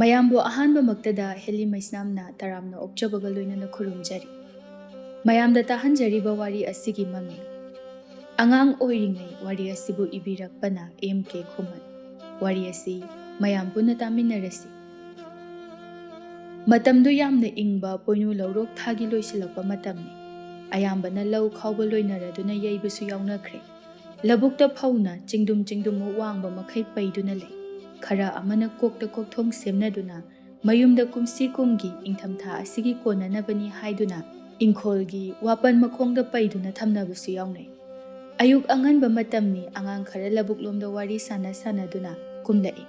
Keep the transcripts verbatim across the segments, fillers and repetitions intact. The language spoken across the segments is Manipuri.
ꯃꯌꯥꯝꯕꯨ ꯑꯍꯥꯟꯕꯃꯛꯇꯗ ꯍꯦꯂꯤ ꯃꯩꯁꯅꯥꯝꯅ ꯇꯔꯥꯝꯅ ꯑꯣꯛꯆꯕꯒ ꯂꯣꯏꯅꯅ ꯈꯨꯔꯨꯝꯖꯔꯤ꯫ ꯃꯌꯥꯝꯗ ꯇꯥꯍꯟꯖꯔꯤꯕ ꯋꯥꯔꯤ ꯑꯁꯤꯒꯤ ꯃꯃꯤꯡ "ꯑꯉꯥꯡ ꯑꯣꯏꯔꯤꯉꯩ ꯋꯥꯔꯤ ꯑꯁꯤꯕꯨ ꯏꯕꯤꯔꯛꯄꯅ ꯑꯦꯝ ꯀꯦ ꯈꯨꯃꯟ"꯫ ꯋꯥꯔꯤ ꯑꯁꯤ ꯃꯌꯥꯝ ꯄꯨꯟꯅ ꯇꯥꯃꯤꯟꯅꯔꯁꯤ꯫ ꯃꯇꯝꯗꯨ ꯌꯥꯝꯅ ꯏꯪꯕ ꯄꯣꯏꯅꯨ ꯂꯧꯔꯣꯛ ꯊꯥꯒꯤ ꯂꯣꯏꯁꯤꯜꯂꯛꯄ ꯃꯇꯝꯅꯤ꯫ ꯑꯌꯥꯝꯕꯅ ꯂꯧ ꯈꯥꯎꯕ ꯂꯣꯏꯅꯔꯗꯨꯅ ꯌꯩꯕꯁꯨ ꯌꯥꯎꯅꯈ꯭ꯔꯦ꯫ ꯂꯧꯕꯨꯛꯇ ꯐꯧꯅ ꯆꯤꯡꯗꯨꯝ ꯆꯤꯡꯗꯨꯝꯃꯨꯛ ꯋꯥꯡꯕ ꯃꯈꯩ ꯄꯩꯗꯨꯅ ꯂꯩ꯫ ꯈꯔ ꯑꯃꯅ ꯀꯣꯛꯇ ꯀꯣꯛꯊꯣꯡ ꯁꯦꯝꯅꯗꯨꯅ ꯃꯌꯨꯝꯗ ꯀꯨꯝꯁꯤ ꯀꯨꯝꯒꯤ ꯏꯪꯊꯝꯊꯥ ꯑꯁꯤꯒꯤ ꯀꯣꯟꯅꯅꯕꯅꯤ ꯍꯥꯏꯗꯨꯅ ꯏꯪꯈꯣꯜꯒꯤ ꯋꯥꯄꯟ ꯃꯈꯣꯡꯗ ꯄꯩꯗꯨꯅ ꯊꯝꯅꯕꯁꯨ ꯌꯥꯎꯅꯩ꯫ ꯑꯌꯨꯛ ꯑꯉꯟꯕ ꯃꯇꯝꯅꯤ꯫ ꯑꯉꯥꯡ ꯈꯔ ꯂꯧꯕꯨꯛꯂꯣꯝꯗ ꯋꯥꯔꯤ ꯁꯥꯟꯅ ꯁꯥꯟꯅꯗꯨꯅ ꯀꯨꯝꯂꯛꯏ꯫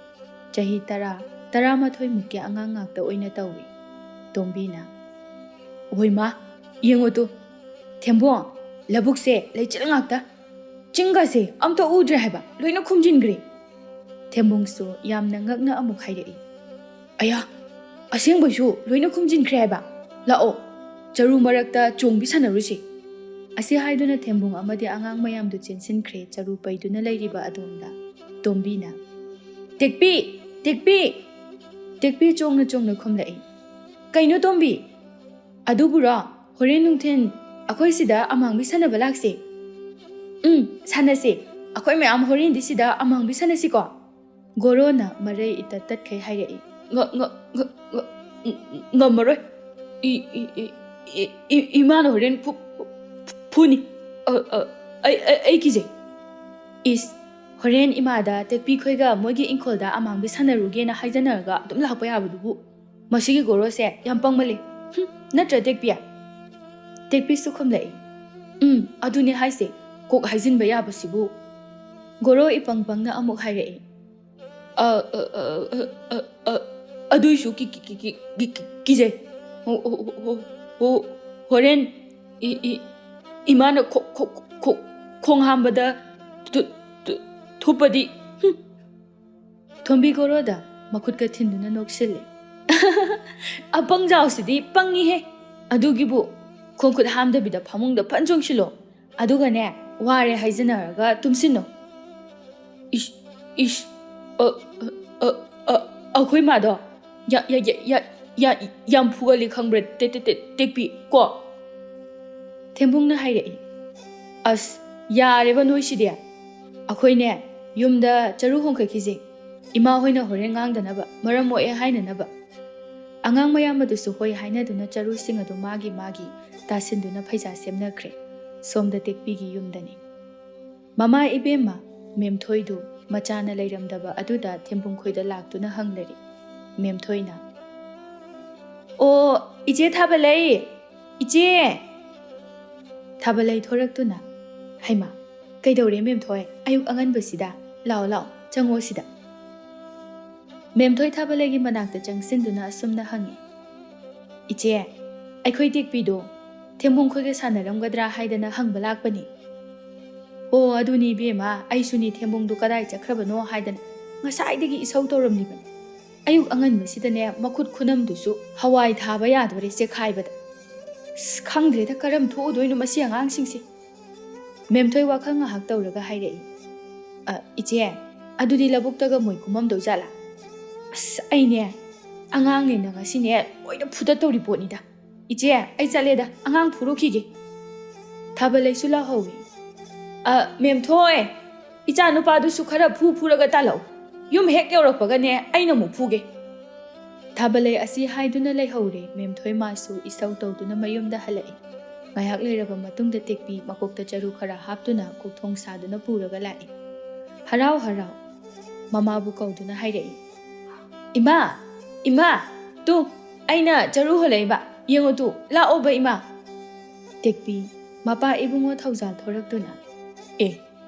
ꯆꯍꯤ ꯇꯔꯥ, ꯇꯔꯥꯃꯥꯊꯣꯏ ꯃꯨꯛꯀꯤ ꯑꯉꯥꯡ ꯉꯥꯛꯇ ꯑꯣꯏꯅ ꯇꯧꯏ꯫ ꯇꯣꯝꯕꯤꯅ, "ꯑꯣꯏ ꯃꯥ, ꯌꯦꯡꯉꯣ ꯇꯨ, ꯊꯦꯝꯕꯣꯡ, ꯂꯧꯕꯨꯛꯁꯦ ꯂꯩꯆꯤꯜ ꯉꯥꯛꯇ꯫ ꯆꯤꯡꯒꯁꯦ ꯑꯝꯇ ꯎꯗ꯭ꯔꯦ ꯍꯥꯏꯕ, ꯂꯣꯏꯅ ꯈꯨꯝꯖꯤꯟꯈ꯭ꯔꯦ"꯫ ꯊꯦꯝꯕꯣꯡꯁꯨ ꯌꯥꯝꯅ ꯉꯛꯅ ꯑꯃꯨꯛ ꯍꯥꯏꯔꯛꯏ, "ꯑꯌꯥ, ꯑꯁꯦꯡꯕꯩꯁꯨ ꯂꯣꯏꯅ ꯈꯨꯝꯖꯤꯟꯈ꯭ꯔꯦ ꯍꯥꯏꯕ꯫ ꯂꯥꯛꯑꯣ, ꯆꯔꯨ ꯃꯔꯛꯇ ꯆꯣꯡꯕꯤ ꯁꯥꯟꯅꯔꯨꯁꯤ"꯫ ꯑꯁꯤ ꯍꯥꯏꯗꯨꯅ ꯊꯦꯝꯕꯣꯡ ꯑꯃꯗꯤ ꯑꯉꯥꯡ ꯃꯌꯥꯝꯗꯨ ꯆꯦꯟꯁꯤꯟꯈ꯭ꯔꯦ ꯆꯔꯨ ꯄꯩꯗꯨꯅ ꯂꯩꯔꯤꯕ ꯑꯗꯣꯝꯗ꯫ ꯇꯣꯝꯕꯤꯅ, "ꯇꯦꯛꯄꯤ! ꯇꯦꯛꯄꯤ!" ꯇꯦꯛꯄꯤ ꯆꯣꯡꯅ ꯆꯣꯡꯅ ꯈꯨꯝꯂꯛꯏ꯫ "ꯀꯩꯅꯣ ꯇꯣꯝꯕꯤ?" "ꯑꯗꯨꯕꯨꯔꯣ, ꯍꯣꯔꯦꯟ ꯅꯨꯡꯊꯤꯟ ꯑꯩꯈꯣꯏ ꯁꯤꯗ ꯑꯃꯥꯡꯕꯤ ꯁꯥꯟꯅꯕ ꯂꯥꯛꯁꯦ"꯫ "ꯎꯝ, ꯁꯥꯟꯅꯁꯦ꯫ ꯑꯩꯈꯣꯏ ꯃꯌꯥꯝ ꯍꯣꯔꯦꯟꯗꯤ ꯁꯤꯗ ꯑꯃꯥꯡꯕꯤ ꯁꯥꯟꯅꯁꯤꯀꯣ"꯫ ꯒꯣꯔꯣꯅ ꯃꯔꯩ ꯏꯇꯠ ꯇꯠꯈꯩ ꯍꯥꯏꯔꯛꯏ꯫ "ꯉ-, ꯉ-, ꯉ-, ꯉ-, ꯉꯝꯃꯔꯣꯏ꯫ E-, E-, E-, E-, E-, ꯏꯃꯥꯅ ꯍꯣꯔꯦꯟ ꯐꯨ-, ꯐꯨ-, ꯐꯨꯅꯤ꯫ ꯑ, ꯑ, ꯑꯩ, ꯑꯩ, ꯑꯩ ꯀꯤꯖꯩ"꯫ "ꯏꯁ, ꯍꯣꯔꯦꯟ ꯏꯃꯥꯗ ꯇꯦꯛꯄꯤ ꯈꯣꯏꯒ ꯃꯣꯏꯒꯤ ꯏꯪꯈꯣꯜꯗ ꯑꯃꯥꯡꯕꯤ ꯁꯥꯟꯅꯔꯨꯒꯦꯅ ꯍꯥꯏꯖꯅꯔꯒ ꯑꯗꯨꯝ ꯂꯥꯛꯄ ꯌꯥꯕꯗꯨꯕꯨ꯫ ꯃꯁꯤꯒꯤ ꯒꯣꯔꯣꯁꯦ ꯌꯥꯝ ꯄꯪꯃꯜꯂꯤ꯫ ꯍꯨꯝ, ꯅꯠꯇ꯭ꯔ ꯇꯦꯛꯄꯤ?" ꯇꯦꯛꯄꯤꯁꯨ ꯈꯨꯝꯂꯛꯏ꯫ "ꯎꯝ, ꯑꯗꯨꯅꯦ ꯍꯥꯏꯁꯦ, ꯀꯣꯛ ꯍꯥꯏꯖꯤꯟꯕ ꯌꯥꯕꯁꯤꯕꯨ"꯫ ꯒꯣꯔꯣ ꯏꯄꯪ ꯄꯪꯅ ꯑꯃꯨꯛ ꯍꯥꯏꯔꯛꯏ꯫ "ꯑ, ꯑ, ꯑ, ꯑ, ꯑ, ꯑ, ꯑꯗꯨꯏꯁꯨ ꯀꯤ-, ꯀꯤ-, ꯀꯤꯖꯩ꯫ ꯍꯣ-, ꯍꯣ-, ꯍꯣ-, ꯍꯣ-, ꯍꯣꯔꯦꯟ ꯏ-, ꯏ-, ꯏꯃꯥꯅ ꯈꯣ-, ꯈꯣ-, ꯈꯣ-, ꯈꯣꯡ ꯍꯥꯝꯕꯗ ꯊꯨ-, ꯊꯨ-, ꯊꯨꯞꯄꯗꯤ꯫ ꯍꯨꯝ"꯫ ꯊꯣꯝꯕꯤ ꯒꯣꯔꯣꯗ ꯃꯈꯨꯠꯀ ꯊꯤꯟꯗꯨꯅ ꯅꯣꯛꯁꯤꯜꯂꯦ꯫ "ꯑꯄꯪꯖꯥꯎꯁꯤꯗꯤ ꯄꯪꯉꯤꯍꯦ꯫ ꯑꯗꯨꯒꯤꯕꯨ ꯈꯣꯡꯈꯨꯠ ꯍꯥꯝꯗꯕꯤꯗ ꯐꯃꯨꯡꯗ ꯐꯟ ꯆꯣꯡꯁꯤꯜꯂꯣ꯫ ꯑꯗꯨꯒꯅꯦ, ꯋꯥꯔꯦ ꯍꯥꯏꯖꯅꯔꯒ ꯇꯨꯝꯁꯤꯟꯅꯣ"꯫ "ꯏꯁ, ꯏꯁ, ꯑ, ꯑ, ꯑ, ꯑ, ꯑꯩꯈꯣꯏ ꯃꯥꯗꯣ ꯌꯥ, ꯌꯥ, ꯌꯥ, ꯌꯥ, ꯌꯥ, ꯌꯥꯝ ꯐꯨꯒꯜꯂꯤ ꯈꯪꯕ꯭ꯔꯥ, ꯇꯦ-, ꯇꯦ-, ꯇꯦ-, ꯇꯦꯛꯄꯤ, ꯀꯣ? ꯊꯦꯝꯕꯨꯡꯅ ꯍꯥꯏꯔꯛꯏ꯫ ꯑꯁ, ꯌꯥꯔꯦꯕ ꯅꯣꯏꯁꯤꯗꯤ꯫ ꯑꯩꯈꯣꯏꯅꯦ, ꯌꯨꯝꯗ ꯆꯔꯨ ꯍꯣꯡꯈꯠꯈꯤꯁꯦ꯫ ꯏꯃꯥ ꯍꯣꯏꯅ ꯍꯣꯔꯦꯟ ꯉꯥꯡꯗꯅꯕ, ꯃꯔꯝ ꯃꯣꯛꯑꯦ ꯍꯥꯏꯅꯅꯕ꯫ ꯑꯉꯥꯡ ꯃꯌꯥꯝ ꯑꯗꯨꯁꯨ ꯍꯣꯏ ꯍꯥꯏꯅꯗꯨꯅ ꯆꯔꯨꯁꯤꯡ ꯑꯗꯨ ꯃꯥꯒꯤ ꯃꯥꯒꯤ ꯇꯥꯁꯤꯟꯗꯨꯅ ꯐꯩꯖꯥ ꯁꯦꯝꯅꯈ꯭ꯔꯦ꯫ ꯁꯣꯝꯗ ꯇꯦꯛꯄꯤꯒꯤ ꯌꯨꯝꯗꯅꯤ꯫ ꯃꯃꯥ ꯏꯕꯦꯝꯃ, ꯃꯦꯝꯊꯣꯏꯗꯨ ꯃꯆꯥꯅ ꯂꯩꯔꯝꯗꯕ ꯑꯗꯨꯗ ꯊꯦꯝꯕꯨꯡ ꯈꯣꯏꯗ ꯂꯥꯛꯇꯨꯅ ꯍꯪꯂꯔꯤ꯫ ꯃꯦꯝꯊꯣꯏꯅ, "ꯑꯣ, ꯏꯆꯦ ꯊꯥꯕꯂꯩ! ꯏꯆꯦ!" ꯊꯥꯕꯂꯩ ꯊꯣꯔꯛꯇꯨꯅ, "ꯍꯩꯃꯥ, ꯀꯩꯗꯧꯔꯦ ꯃꯦꯝꯊꯣꯏ? ꯑꯌꯨꯛ ꯑꯉꯟꯕꯁꯤꯗ? ꯂꯥꯛꯑꯣ, ꯂꯥꯛꯑꯣ, ꯆꯪꯉꯣ ꯁꯤꯗ꯫" ꯃꯦꯝꯊꯣꯏ ꯊꯥꯕꯂꯩꯒꯤ ꯃꯅꯥꯛꯇ ꯆꯪꯁꯤꯟꯗꯨꯅ ꯑꯁꯨꯝꯅ ꯍꯪꯉꯤ, "ꯏꯆꯦ, ꯑꯩꯈꯣꯏ ꯇꯦꯛꯄꯤꯗꯣ ꯊꯦꯝꯕꯨꯡ ꯈꯣꯏꯒ ꯁꯥꯟꯅꯔꯝꯒꯗ꯭ꯔꯥ ꯍꯥꯏꯗꯅ ꯍꯪꯕ ꯂꯥꯛꯄꯅꯤ꯫" "ꯑꯣ, ꯑꯗꯨꯅꯤ ꯏꯕꯦꯝꯃ, ꯑꯩꯁꯨꯅꯤ ꯊꯦꯝꯕꯨꯡꯗꯨ ꯀꯗꯥꯏ ꯆꯠꯈ꯭ꯔꯕꯅꯣ ꯍꯥꯏꯗꯅ ꯉꯁꯥꯏꯗꯒꯤ ꯏꯁꯧ ꯇꯧꯔꯝꯂꯤꯕꯅꯤ꯫ ꯑꯌꯨꯛ ꯑꯉꯟꯕꯁꯤꯗꯅꯦ ꯃꯈꯨꯠ ꯈꯨꯅꯝꯗꯨꯁꯨ ꯍꯋꯥꯏ ꯊꯥꯕ ꯌꯥꯗꯣꯔꯦ ꯆꯦꯈꯥꯏꯕꯗ꯫ ꯑꯁ, ꯈꯪꯗ꯭ꯔꯦꯗ ꯀꯔꯝ ꯊꯣꯛꯎꯗꯣꯏꯅꯣ ꯃꯁꯤ ꯑꯉꯥꯡꯁꯤꯡꯁꯦ꯫" ꯃꯦꯝꯊꯣꯏ ꯋꯥꯈꯜ ꯉꯥꯏꯍꯥꯛ ꯇꯧꯔꯒ ꯍꯥꯏꯔꯛꯏ, "ꯑ, ꯏꯆꯦ, ꯑꯗꯨꯗꯤ ꯂꯧꯕꯨꯛꯇꯒ ꯃꯣꯏ ꯀꯨꯝꯃꯝꯗꯧ ꯖꯥꯠꯂꯥ? ꯑꯁ, ꯑꯩꯅꯦ, ꯑꯉꯥꯡꯅꯦꯅ ꯉꯁꯤꯅꯦ ꯂꯣꯏꯅ ꯐꯨꯗꯠꯇꯧꯔꯤ ꯄꯣꯠꯅꯤꯗ꯫ ꯏꯆꯦ, ꯑꯩ ꯆꯠꯂꯦꯗ, ꯑꯉꯥꯡ ꯐꯨꯔꯨꯈꯤꯒꯦ꯫" ꯊꯥꯕꯂꯩꯁꯨ ꯂꯥꯎꯍꯧꯏ, "ꯑ, ꯃꯦꯝꯊꯣꯏ, ꯏꯆꯥ ꯅꯨꯄꯥꯗꯨꯁꯨ ꯈꯔ ꯐꯨ ꯐꯨꯔꯒ ꯇꯥꯜꯂꯛꯎ꯫ ꯌꯨꯝ ꯍꯦꯛ ꯌꯧꯔꯛꯄꯒꯅꯦ ꯑꯩꯅ ꯑꯃꯨꯛ ꯐꯨꯒꯦ꯫" ꯊꯥꯕꯂꯩ ꯑꯁꯤ ꯍꯥꯏꯗꯨꯅ ꯂꯩꯍꯧꯔꯦ꯫ ꯃꯦꯝꯊꯣꯏ ꯃꯥꯁꯨ ꯏꯁꯧ ꯇꯧꯗꯨꯅ ꯃꯌꯨꯝꯗ ꯍꯜꯂꯛꯏ꯫ ꯉꯥꯏꯍꯥꯛ ꯂꯩꯔꯕ ꯃꯇꯨꯡꯗ ꯇꯦꯛꯄꯤ ꯃꯀꯣꯛꯇ ꯆꯔꯨ ꯈꯔ ꯍꯥꯞꯇꯨꯅ ꯀꯣꯛꯊꯣꯡ ꯁꯥꯗꯨꯅ ꯄꯨꯔꯒ ꯂꯥꯛꯏ꯫ ꯍꯔꯥꯎ ꯍꯔꯥꯎ ꯃꯃꯥꯕꯨ ꯀꯧꯗꯨꯅ ꯍꯥꯏꯔꯛꯏ, "ꯏꯃꯥ! ꯏꯃꯥ! ꯇꯨ, ꯑꯩꯅ ꯆꯔꯨ ꯍꯣꯜꯂꯛꯏꯕ꯫ ꯌꯦꯡꯉꯨ ꯇꯨ, ꯂꯥꯛꯑꯣꯕ ꯏꯃꯥ!" ꯇꯦꯛꯄꯤ ꯃꯄꯥ ꯏꯕꯨꯡꯉꯣ ꯊꯧꯖꯥꯜ ꯊꯣꯔꯛꯇꯨꯅ, "ꯑꯦ,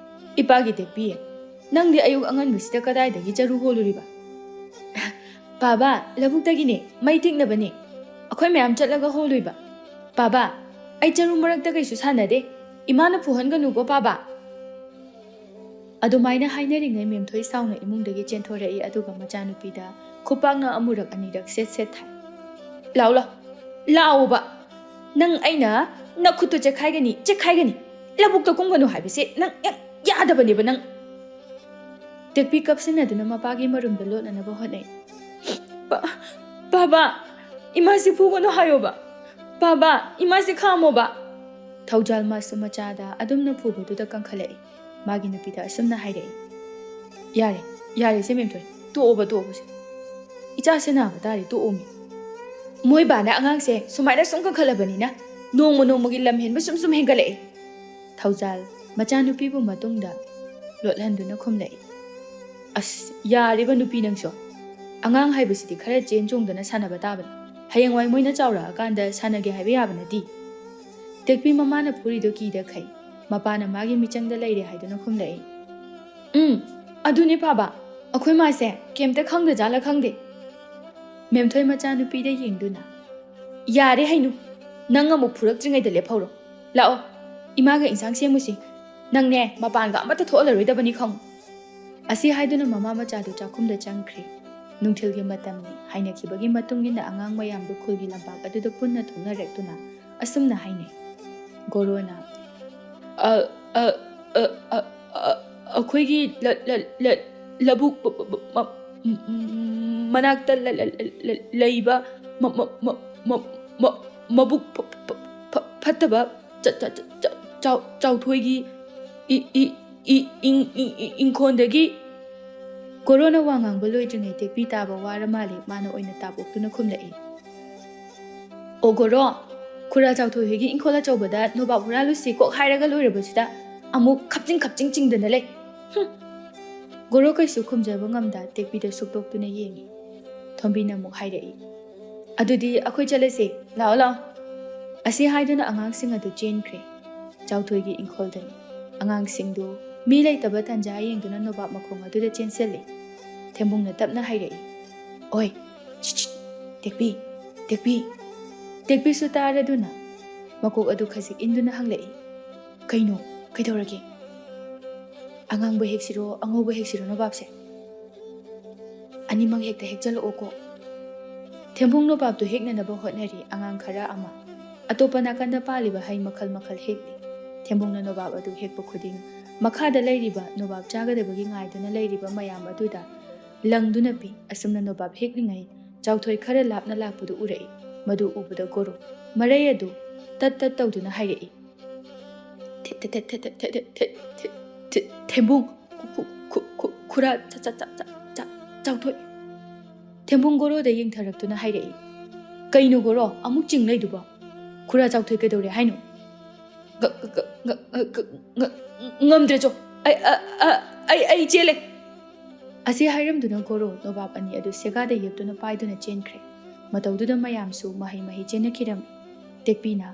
ꯏꯄꯥꯒꯤ ꯇꯦꯛꯄꯤ, ꯅꯪꯗꯤ ꯑꯌꯨꯛ ꯑꯉꯟꯕꯁꯤꯗ ꯀꯗꯥꯏꯗꯒꯤ ꯆꯔꯨ ꯍꯣꯜꯂꯨꯔꯤꯕ?" "ꯄꯥꯕ, ꯂꯧꯕꯨꯛꯇꯒꯤꯅꯦ, ꯃꯩ ꯇꯤꯛꯅꯕꯅꯦ꯫ ꯑꯩꯈꯣꯏ ꯃꯌꯥꯝ ꯆꯠꯂꯒ ꯍꯣꯜꯂꯨꯏꯕ꯫ ꯄꯥꯕ, ꯑꯩ ꯆꯔꯨ ꯃꯔꯛꯇ ꯀꯩꯁꯨ ꯁꯥꯟꯅꯗꯦ꯫ ꯏꯃꯥꯅ ꯐꯨꯍꯟꯒꯅꯨꯀꯣ ꯄꯥꯕ꯫" ꯑꯗꯨꯃꯥꯏꯅ ꯍꯥꯏꯅꯔꯤꯉꯩ ꯃꯦꯝꯊꯣꯏ ꯁꯥꯎꯅ ꯏꯃꯨꯡꯗꯒꯤ ꯆꯦꯟꯊꯣꯔꯛꯏ, ꯑꯗꯨꯒ ꯃꯆꯥꯅꯨꯄꯤꯗ ꯈꯨꯄꯥꯛꯅ ꯑꯃꯨꯔꯛ ꯑꯅꯤꯔꯛ ꯁꯦꯠ ꯁꯦꯠ ꯊꯥꯏ꯫ "ꯂꯥꯎ, ꯂꯥꯎ, ꯂꯥꯎꯑꯣꯕ! ꯅꯪ ꯑꯩꯅ ꯅꯈꯨꯠꯇꯨ ꯆꯦꯛꯈꯥꯏꯒꯅꯤ, ꯆꯦꯛꯈꯥꯏꯒꯅꯤ! ꯂꯧꯕꯨꯛꯇ ꯀꯨꯝꯒꯅꯨ ꯍꯥꯏꯕꯁꯦ ꯅꯪ ꯌꯥ-, ꯌꯥꯗꯕꯅꯦꯕ ꯅꯪ!" ꯇꯦꯛꯄꯤ ꯀꯞꯁꯤꯟꯅꯗꯨꯅ ꯃꯄꯥꯒꯤ ꯃꯔꯨꯝꯗ ꯂꯣꯠꯅꯅꯕ ꯍꯣꯠꯅꯩ꯫ ꯄꯥꯕ, ꯏꯃꯥꯁꯤ ꯐꯨꯒꯅꯨ ꯍꯥꯏꯌꯣꯕ꯫ ꯄꯥꯕ, ꯏꯃꯥꯁꯤ ꯈꯥꯝꯃꯣꯕ꯫ ꯊꯧꯖꯥꯜ ꯃꯥꯁꯨ ꯃꯆꯥꯗ ꯑꯗꯨꯝꯅ ꯐꯨꯕꯗꯨꯗ ꯀꯟꯈꯠꯂꯛꯏ꯫ ꯃꯥꯒꯤ ꯅꯨꯄꯤꯗ ꯑꯁꯨꯝꯅ ꯍꯥꯏꯔꯛꯏ, "ꯌꯥꯔꯦ, ꯌꯥꯔꯦ ꯁꯦ ꯃꯦꯝꯊꯣꯏ, ꯇꯣꯛꯑꯣꯕ, ꯇꯣꯛꯑꯣꯕ ꯁꯦ꯫ ꯏꯆꯥꯁꯦ ꯅꯥꯕ ꯇꯥꯔꯦ, ꯇꯣꯛꯑꯣꯃꯤ꯫ ꯃꯣꯏ ꯕꯥꯅ ꯑꯉꯥꯡꯁꯦ ꯁꯨꯃꯥꯏꯅ ꯁꯨꯝ ꯀꯟꯈꯠꯂꯕꯅꯤꯅ ꯅꯣꯡꯃ ꯅꯣꯡꯃꯒꯤ ꯂꯝ ꯍꯦꯟꯕ ꯁꯨꯝ ꯁꯨꯝ ꯍꯦꯟꯒꯠꯂꯛꯏ"꯫ ꯊꯧꯖꯥꯜ ꯃꯆꯥꯅꯨꯄꯤꯕꯨ ꯃꯇꯨꯡꯗ ꯂꯣꯠꯍꯟꯗꯨꯅ ꯈꯨꯝꯂꯛꯏ, "ꯑꯁ, ꯌꯥꯔꯤꯕ ꯅꯨꯄꯤ ꯅꯪꯁꯨ꯫ ꯑꯉꯥꯡ ꯍꯥꯏꯕꯁꯤꯗꯤ ꯈꯔ ꯆꯦꯟ ꯆꯣꯡꯗꯅ ꯁꯥꯟꯅꯕ ꯇꯥꯕꯅꯤ꯫ ꯍꯌꯦꯡꯋꯥꯏ ꯃꯣꯏꯅ ꯆꯥꯎꯔꯛꯑꯀꯥꯟꯗ ꯁꯥꯟꯅꯒꯦ ꯍꯥꯏꯕ ꯌꯥꯕ ꯅꯠꯇꯦ"꯫ ꯇꯦꯛꯄꯤ ꯃꯃꯥꯅ ꯐꯨꯔꯤꯗꯣ ꯀꯤꯗ ꯈꯩ, ꯃꯄꯥꯅ ꯃꯥꯒꯤ ꯃꯤꯆꯪꯗ ꯂꯩꯔꯦ ꯍꯥꯏꯗꯨꯅ ꯈꯨꯝꯂꯛꯏ꯫ "ꯎꯝ, ꯑꯗꯨꯅꯤ ꯄꯥꯕ, ꯑꯩꯈꯣꯏ ꯃꯥꯁꯦ ꯀꯩꯝꯇ ꯈꯪꯗꯖꯥꯠꯂ ꯈꯪꯗꯦ"꯫ ꯃꯦꯝꯊꯣꯏ ꯃꯆꯥꯅꯨꯄꯤꯗ ꯌꯦꯡꯗꯨꯅ, "ꯌꯥꯔꯦ ꯍꯩꯅꯨ, ꯅꯪ ꯑꯃꯨꯛ ꯐꯨꯔꯛꯇ꯭ꯔꯤꯉꯩꯗ ꯂꯦꯞꯍꯧꯔꯣ꯫ ꯂꯥꯛꯑꯣ, ꯏꯃꯥꯒ ꯏꯟꯁꯥꯡ ꯁꯦꯝꯃꯨꯁꯤ꯫ ꯅꯪꯅꯦ ꯃꯄꯥꯟꯒ ꯑꯃꯠꯇ ꯊꯣꯛꯍꯜꯂꯔꯣꯏꯗꯕꯅꯤ ꯈꯪꯉꯨ"꯫ ꯑꯁꯤ ꯍꯥꯏꯗꯨꯅ ꯃꯃꯥ ꯃꯆꯥꯗꯨ ꯆꯥꯛꯈꯨꯝꯗ ꯆꯪꯈ꯭ꯔꯦ꯫ ꯅꯨꯡꯊꯤꯜꯒꯤ ꯃꯇꯝꯅꯤ꯫ ꯍꯥꯏꯅꯈꯤꯕꯒꯤ ꯃꯇꯨꯡ ꯏꯟꯅ ꯑꯉꯥꯡ ꯃꯌꯥꯝꯗꯨ ꯈꯨꯜꯒꯤ ꯂꯝꯄꯥꯛ ꯑꯗꯨꯗ ꯄꯨꯟꯅ ꯊꯣꯛꯅꯔꯛꯇꯨꯅ ꯑꯁꯨꯝꯅ ꯍꯥꯏꯅꯩ, ꯒꯣꯔꯣꯅ, "ꯑ, ꯑ, ꯑ, ꯑ, ꯑ, ꯑꯩꯈꯣꯏꯒꯤ ꯂ-, ꯂ-, ꯂ-, ꯂꯧꯕꯨꯛ ꯃ-, ꯃ-, ꯃ-, ꯃ-, ꯃꯅꯥꯛꯇ ꯂ-, ꯂ-, ꯂ-, ꯂ-, ꯂꯩꯕ ꯃ-, ꯃ-, ꯃ-, ꯃ-, ꯃ-, ꯃꯕꯨꯛ ꯐ-, ꯐ-, ꯐ-, ꯐꯠꯇꯕ ꯆ-, ꯆ-, ꯆ-, ꯆ-, ꯆꯥꯎ-, ꯆꯥꯎꯊꯣꯏꯒꯤ ꯏ-, ꯏ-, ꯏ-, ꯏꯪ-, ꯏ-, ꯏ-, ꯏꯪꯈꯣꯜꯗꯒꯤ"꯫ ꯒꯣꯔꯣꯅ ꯋꯥ ꯉꯥꯡꯕ ꯂꯣꯏꯗ꯭ꯔꯤꯉꯩ ꯇꯦꯛꯄꯤ ꯇꯥꯕ ꯋꯥꯔ ꯃꯥꯜꯂꯦ, ꯃꯥꯅ ꯑꯣꯏꯅ ꯇꯥꯞ ꯑꯣꯛꯇꯨꯅ ꯈꯨꯝꯂꯛꯏ꯫ "ꯑꯣ ꯒꯣꯔꯣ, ꯈꯨꯔꯥ ꯆꯥꯎꯊꯣꯏ ꯍꯣꯏꯒꯤ ꯏꯪꯈꯣꯜ ꯑꯆꯧꯕꯗ ꯅꯣꯕꯥꯞ ꯍꯨꯔꯥꯜꯂꯨꯁꯤ ꯀꯣꯛ ꯍꯥꯏꯔꯒ ꯂꯣꯏꯔꯕꯁꯤꯗ ꯑꯃꯨꯛ ꯈꯞꯆꯤꯡ ꯈꯞꯆꯤꯡ ꯆꯤꯡꯗꯅ ꯂꯩ꯫ ꯍꯨꯝ!" ꯒꯣꯔꯣ ꯀꯩꯁꯨ ꯈꯨꯝꯖꯕ ꯉꯝꯗ ꯇꯦꯛꯄꯤꯗ ꯁꯨꯛꯇꯣꯛꯇꯨꯅ ꯌꯦꯡꯏ꯫ ꯊꯣꯝꯕꯤꯅ ꯑꯃꯨꯛ ꯍꯥꯏꯔꯛꯏ, "ꯑꯗꯨꯗꯤ ꯑꯩꯈꯣꯏ ꯆꯠꯂꯁꯤ, ꯂꯥꯛꯑꯣ ꯂꯥꯛꯑꯣ"꯫ ꯑꯁꯤ ꯍꯥꯏꯗꯨꯅ ꯑꯉꯥꯡꯁꯤꯡ ꯑꯗꯨ ꯆꯦꯟꯈ꯭ꯔꯦ꯫ ꯆꯥꯎꯊꯣꯏꯒꯤ ꯏꯪꯈꯣꯜꯗꯅꯤ꯫ ꯑꯉꯥꯡꯁꯤꯡꯗꯨ ꯃꯤ ꯂꯩꯇꯕ ꯇꯟꯖꯥ ꯌꯦꯡꯗꯨꯅ ꯅꯣꯕꯥꯞ ꯃꯈꯣꯡ ꯑꯗꯨꯗ ꯆꯦꯟꯁꯤꯜꯂꯤ꯫ ꯊꯦꯝꯕꯨꯡꯅ ꯇꯞꯅ ꯍꯥꯏꯔꯛꯏ, "ꯑꯣꯏ, ꯁꯤꯠ, ꯁꯤꯠ, ꯇꯦꯛꯄꯤ, ꯇꯦꯛꯄꯤ"꯫ ꯇꯦꯛꯄꯤꯁꯨ ꯇꯥꯔꯗꯨꯅ ꯃꯀꯣꯛ ꯑꯗꯨ ꯈꯖꯤꯛ ꯏꯟꯗꯨꯅ ꯍꯪꯂꯛꯏ, "ꯀꯩꯅꯣ? ꯀꯩꯗꯧꯔꯒꯦ?" "ꯑꯉꯥꯡꯕ ꯍꯦꯛꯁꯤꯔꯣ, ꯑꯉꯧꯕ ꯍꯦꯛꯁꯤꯔꯣ ꯅꯣꯕꯥꯞꯁꯦ?" "ꯑꯅꯤꯃꯛ ꯍꯦꯛꯇ ꯍꯦꯛꯆꯜꯂꯛꯑꯣꯀꯣ"꯫ ꯊꯦꯝꯕꯨꯡ ꯅꯣꯕꯥꯞꯇꯨ ꯍꯦꯛꯅꯅꯕ ꯍꯣꯠꯅꯔꯤ ꯑꯉꯥꯡ ꯈꯔ ꯑꯃ꯫ ꯑꯇꯣꯞꯄ ꯅꯥꯀꯟꯗ ꯄꯥꯜꯂꯤꯕ ꯍꯩ ꯃꯈꯜ ꯃꯈꯜ ꯍꯦꯛꯂꯤ꯫ ꯊꯦꯝꯕꯨꯡꯅ ꯅꯣꯕꯥꯞ ꯑꯗꯨ ꯍꯦꯛꯄ ꯈꯨꯗꯤꯡ ꯃꯈꯥꯗ ꯂꯩꯔꯤꯕ ꯅꯣꯕꯥꯞ ꯆꯥꯒꯗꯕꯒꯤ ꯉꯥꯏꯗꯨꯅ ꯂꯩꯔꯤꯕ ꯃꯌꯥꯝ ꯑꯗꯨꯗ ꯂꯪꯗꯨꯅ ꯄꯤ꯫ ꯑꯁꯨꯝꯅ ꯅꯣꯕꯥꯞ ꯍꯦꯛꯂꯤꯉꯩ ꯆꯥꯎꯊꯣꯏ ꯈꯔ ꯂꯥꯞꯅ ꯂꯥꯛꯄꯗꯨ ꯎꯔꯛꯏ꯫ ꯃꯗꯨ ꯎꯕꯗ ꯒꯣꯔꯣ ꯃꯔꯩ ꯑꯗꯨ ꯇꯠ ꯇꯠ ꯇꯧꯗꯨꯅ ꯍꯥꯏꯔꯛꯏ, "ꯊꯦ-, ꯊꯦ-, ꯊꯦ-, ꯊꯦ-, ꯊꯦ-, ꯊꯦ-, ꯊꯦ-, ꯊꯦ-, ꯊꯦꯝꯕꯨꯡ, ꯈꯨ-, ꯈꯨ-, ꯈꯨ-, ꯈꯨ-, ꯈꯨꯔꯥ ꯆꯥ-, ꯆꯥ-, ꯆꯥ-, ꯆꯥ-, ꯆꯥꯎꯊꯣꯏ!" ꯊꯦꯝꯕꯨꯡ ꯒꯣꯔꯣꯗ ꯌꯦꯡꯊꯔꯛꯇꯨꯅ ꯍꯥꯏꯔꯛꯏ, "ꯀꯩꯅꯣ ꯒꯣꯔꯣ, ꯑꯃꯨꯛ ꯆꯤꯡ ꯂꯩꯗꯨꯕꯣ? ꯈꯨꯔꯥ ꯆꯥꯎꯊꯣꯏ ꯀꯩꯗꯧꯔꯦ ꯍꯥꯏꯅꯣ?" "ꯉ-, ꯉ-, ꯉ-, ꯉ-, ꯉ-, ꯉ-, ꯉ-, ꯉꯝꯗ꯭ꯔꯦ ꯆꯣ꯫ ꯑꯩ, ꯑ, ꯑ, ꯑꯩ, ꯑꯩ ꯆꯦꯜꯂꯦ!" ꯑꯁꯤ ꯍꯥꯏꯔꯝꯗꯨꯅ ꯒꯣꯔꯣ ꯅꯣꯕꯥꯞ ꯑꯅꯤ ꯑꯗꯨ ꯁꯦꯒꯥꯗ ꯌꯦꯞꯇꯨꯅ ꯄꯥꯏꯗꯨꯅ ꯆꯦꯟꯈ꯭ꯔꯦ꯫ ꯃꯇꯧꯗꯨꯗ ꯃꯌꯥꯝꯁꯨ ꯃꯍꯩ ꯃꯍꯩ ꯆꯦꯟꯅꯈꯤꯔꯝꯃꯤ꯫ ꯇꯦꯛꯄꯤꯅ,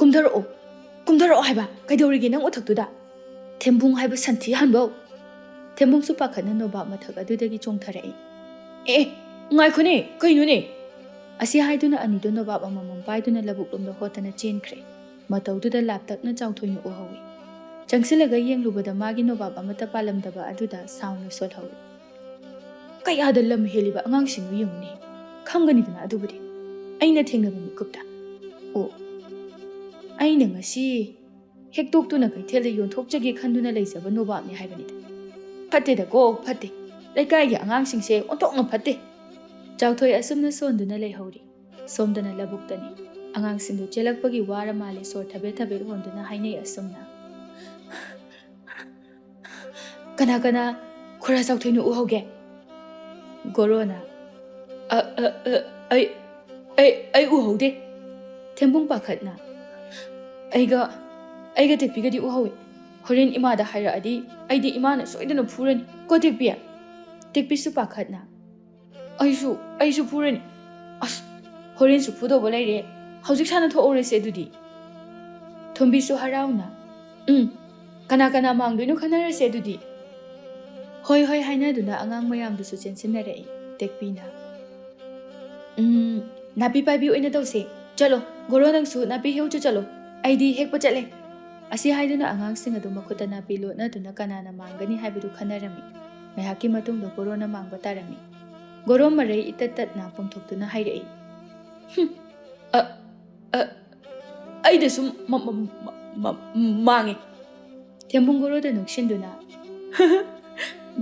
"ꯀꯨꯝꯊꯔꯛꯑꯣ! ꯀꯨꯝꯊꯔꯛꯑꯣ ꯍꯥꯏꯕ! ꯀꯩꯗꯧꯔꯤꯒꯦ ꯅꯪ ꯎꯊꯛꯇꯨꯗ? ꯊꯦꯝꯕꯨꯡ ꯍꯥꯏꯕ ꯁꯟꯊꯤ ꯍꯟꯕꯧ!" ꯊꯦꯝꯕꯨꯡꯁꯨ ꯄꯥꯈꯠꯅ ꯅꯣꯕꯥꯞ ꯃꯊꯛ ꯑꯗꯨꯗꯒꯤ ꯆꯣꯡꯊꯔꯛꯏ꯫ "ꯑꯦ, ꯉꯥꯏꯈꯣꯅꯦ, ꯀꯩꯅꯣꯅꯦ?" ꯑꯁꯤ ꯍꯥꯏꯗꯨꯅ ꯑꯅꯤꯗꯨ ꯅꯣꯕꯥꯞ ꯑꯃꯃꯝ ꯄꯥꯏꯗꯨꯅ ꯂꯧꯕꯨꯛꯂꯣꯝꯗ ꯍꯣꯠꯇꯅ ꯆꯦꯟꯈ꯭ꯔꯦ꯫ ꯃꯇꯧꯗꯨꯗ ꯂꯥꯞꯇꯛꯅ ꯆꯥꯎꯊꯣꯏꯅ ꯎꯍꯧꯏ꯫ ꯆꯪꯁꯤꯜꯂꯒ ꯌꯦꯡꯂꯨꯕꯗ ꯃꯥꯒꯤ ꯅꯣꯕꯥꯞ ꯑꯃꯠꯇ ꯄꯥꯜꯂꯝꯗꯕ ꯑꯗꯨꯗ ꯁꯥꯎꯅ ꯁꯣꯜꯍꯧꯏ꯫ "ꯀꯌꯥꯗ ꯂꯝ ꯍꯦꯜꯂꯤꯕ ꯑꯉꯥꯡꯁꯤꯡꯅꯣ ꯌꯦꯡꯉꯨꯅꯦ꯫ ꯈꯪꯒꯅꯤꯗꯅ ꯑꯗꯨꯕꯨꯗꯤ꯫ ꯑꯩꯅ ꯊꯦꯡꯅꯕ ꯃꯤꯀꯨꯞꯇ꯫ ꯑꯣ, ꯑꯩꯅ ꯉꯁꯤ ꯍꯦꯛꯇꯣꯛꯇꯨꯅ ꯀꯩꯊꯦꯜꯗ ꯌꯣꯟꯊꯣꯛꯆꯒꯦ ꯈꯟꯗꯨꯅ ꯂꯩꯖꯕ ꯅꯣꯕꯥꯞꯅꯤ ꯍꯥꯏꯕꯅꯤꯗ꯫ ꯐꯠꯇꯦꯗꯀꯣ, ꯐꯠꯇꯦ꯫ ꯂꯩꯀꯥꯏꯒꯤ ꯑꯉꯥꯡꯁꯤꯡꯁꯦ ꯑꯣꯟꯊꯣꯛꯅ ꯐꯠꯇꯦ!" ꯆꯥꯎꯊꯣꯏ ꯑꯁꯨꯝꯅ ꯁꯣꯟꯗꯨꯅ ꯂꯩꯍꯧꯔꯤ꯫ ꯁꯣꯝꯗꯅ ꯂꯧꯕꯨꯛꯇꯅꯤ꯫ ꯑꯉꯥꯡꯁꯤꯡꯗꯨ ꯆꯦꯜꯂꯛꯄꯒꯤ ꯋꯥꯔ ꯃꯥꯜꯂꯦ ꯁꯣꯔ ꯊꯕꯦꯠ ꯊꯕꯦꯠ ꯍꯣꯟꯗꯨꯅ ꯍꯥꯏꯅꯩ ꯑꯁꯨꯝꯅ꯫ "ꯀꯅꯥ ꯀꯅꯥ ꯈꯨꯔꯥ ꯆꯥꯎꯊꯣꯏꯅ ꯎꯍꯧꯒꯦ?" ꯒꯣꯔꯣꯅ, "ꯑ, ꯑ, ꯑ, ꯑꯩ, ꯑꯩ, ꯑꯩ ꯎꯍꯧꯗꯦ꯫" ꯊꯦꯝꯕꯨꯡ ꯄꯥꯈꯠꯅ, "ꯑꯩꯒ, ꯑꯩꯒ ꯇꯦꯛꯄꯤꯒꯗꯤ ꯎꯍꯧꯏ꯫ ꯍꯣꯔꯦꯟ ꯏꯃꯥꯗ ꯍꯥꯏꯔꯛꯑꯗꯤ ꯑꯩꯗꯤ ꯏꯃꯥꯅ ꯁꯣꯏꯗꯅ ꯐꯨꯔꯅꯤ꯫ ꯀꯣ ꯇꯦꯛꯄꯤ?" ꯇꯦꯛꯄꯤꯁꯨ ꯄꯥꯈꯠꯅ, "ꯑꯩꯁꯨ, ꯑꯩꯁꯨ ꯐꯨꯔꯅꯤ꯫ ꯑꯁ, ꯍꯣꯔꯦꯟꯁꯨ ꯐꯨꯗꯧꯕ ꯂꯩꯔꯦ꯫ ꯍꯧꯖꯤꯛ ꯁꯥꯟꯅꯊꯣꯛꯍꯧꯔꯁꯦ ꯑꯗꯨꯗꯤ꯫" ꯊꯣꯝꯕꯤꯁꯨ ꯍꯔꯥꯎꯅ, "ꯎꯝ, ꯀꯅꯥ ꯀꯅꯥ ꯃꯥꯡꯗꯣꯏꯅꯣ ꯈꯟꯅꯔꯁꯦ ꯑꯗꯨꯗꯤ꯫" "ꯍꯣꯏ, ꯍꯣꯏ" ꯍꯥꯏꯅꯗꯨꯅ ꯑꯉꯥꯡ ꯃꯌꯥꯝꯗꯨꯁꯨ ꯆꯦꯟꯁꯤꯟꯅꯔꯛꯏ꯫ ꯇꯦꯛꯄꯤꯅ, "ꯎꯝ, ꯅꯥꯄꯤ ꯄꯥꯏꯕꯤ ꯑꯣꯏꯅ ꯇꯧꯁꯦ꯫ ꯆꯠꯂꯣ, ꯒꯣꯔꯣ ꯅꯪꯁꯨ ꯅꯥꯄꯤ ꯍꯦꯛꯎꯆꯣ ꯆꯠꯂꯣ꯫ ꯑꯩꯗꯤ ꯍꯦꯛꯄ ꯆꯠꯂꯦ꯫" ꯑꯁꯤ ꯍꯥꯏꯗꯨꯅ ꯑꯉꯥꯡꯁꯤꯡ ꯑꯗꯨ ꯃꯈꯨꯠꯇ ꯅꯥꯄꯤ ꯂꯣꯠꯅꯗꯨꯅ ꯀꯅꯥꯅ ꯃꯥꯡꯒꯅꯤ ꯍꯥꯏꯕꯗꯨ ꯈꯟꯅꯔꯝꯃꯤ꯫ ꯉꯥꯏꯍꯥꯛꯀꯤ ꯃꯇꯨꯡꯗ ꯒꯣꯔꯣꯅ ꯃꯥꯡꯕ ꯇꯥꯔꯝꯃꯤ꯫ ꯒꯣꯔꯣ ꯃꯔꯩ ꯏꯇꯠ ꯇꯠꯅ ꯄꯣꯝꯊꯣꯛꯇꯨꯅ ꯍꯥꯏꯔꯛꯏ, "ꯍꯨꯝ, ꯑ, ꯑ, ꯑꯩꯗ ꯁꯨꯝ ꯃ-, ꯃ-, ꯃ-, ꯃ-, ꯃꯥꯡꯉꯦ꯫" ꯊꯦꯝꯕꯨꯡ ꯒꯣꯔꯣꯗ ꯅꯣꯛꯁꯤꯟꯗꯨꯅ,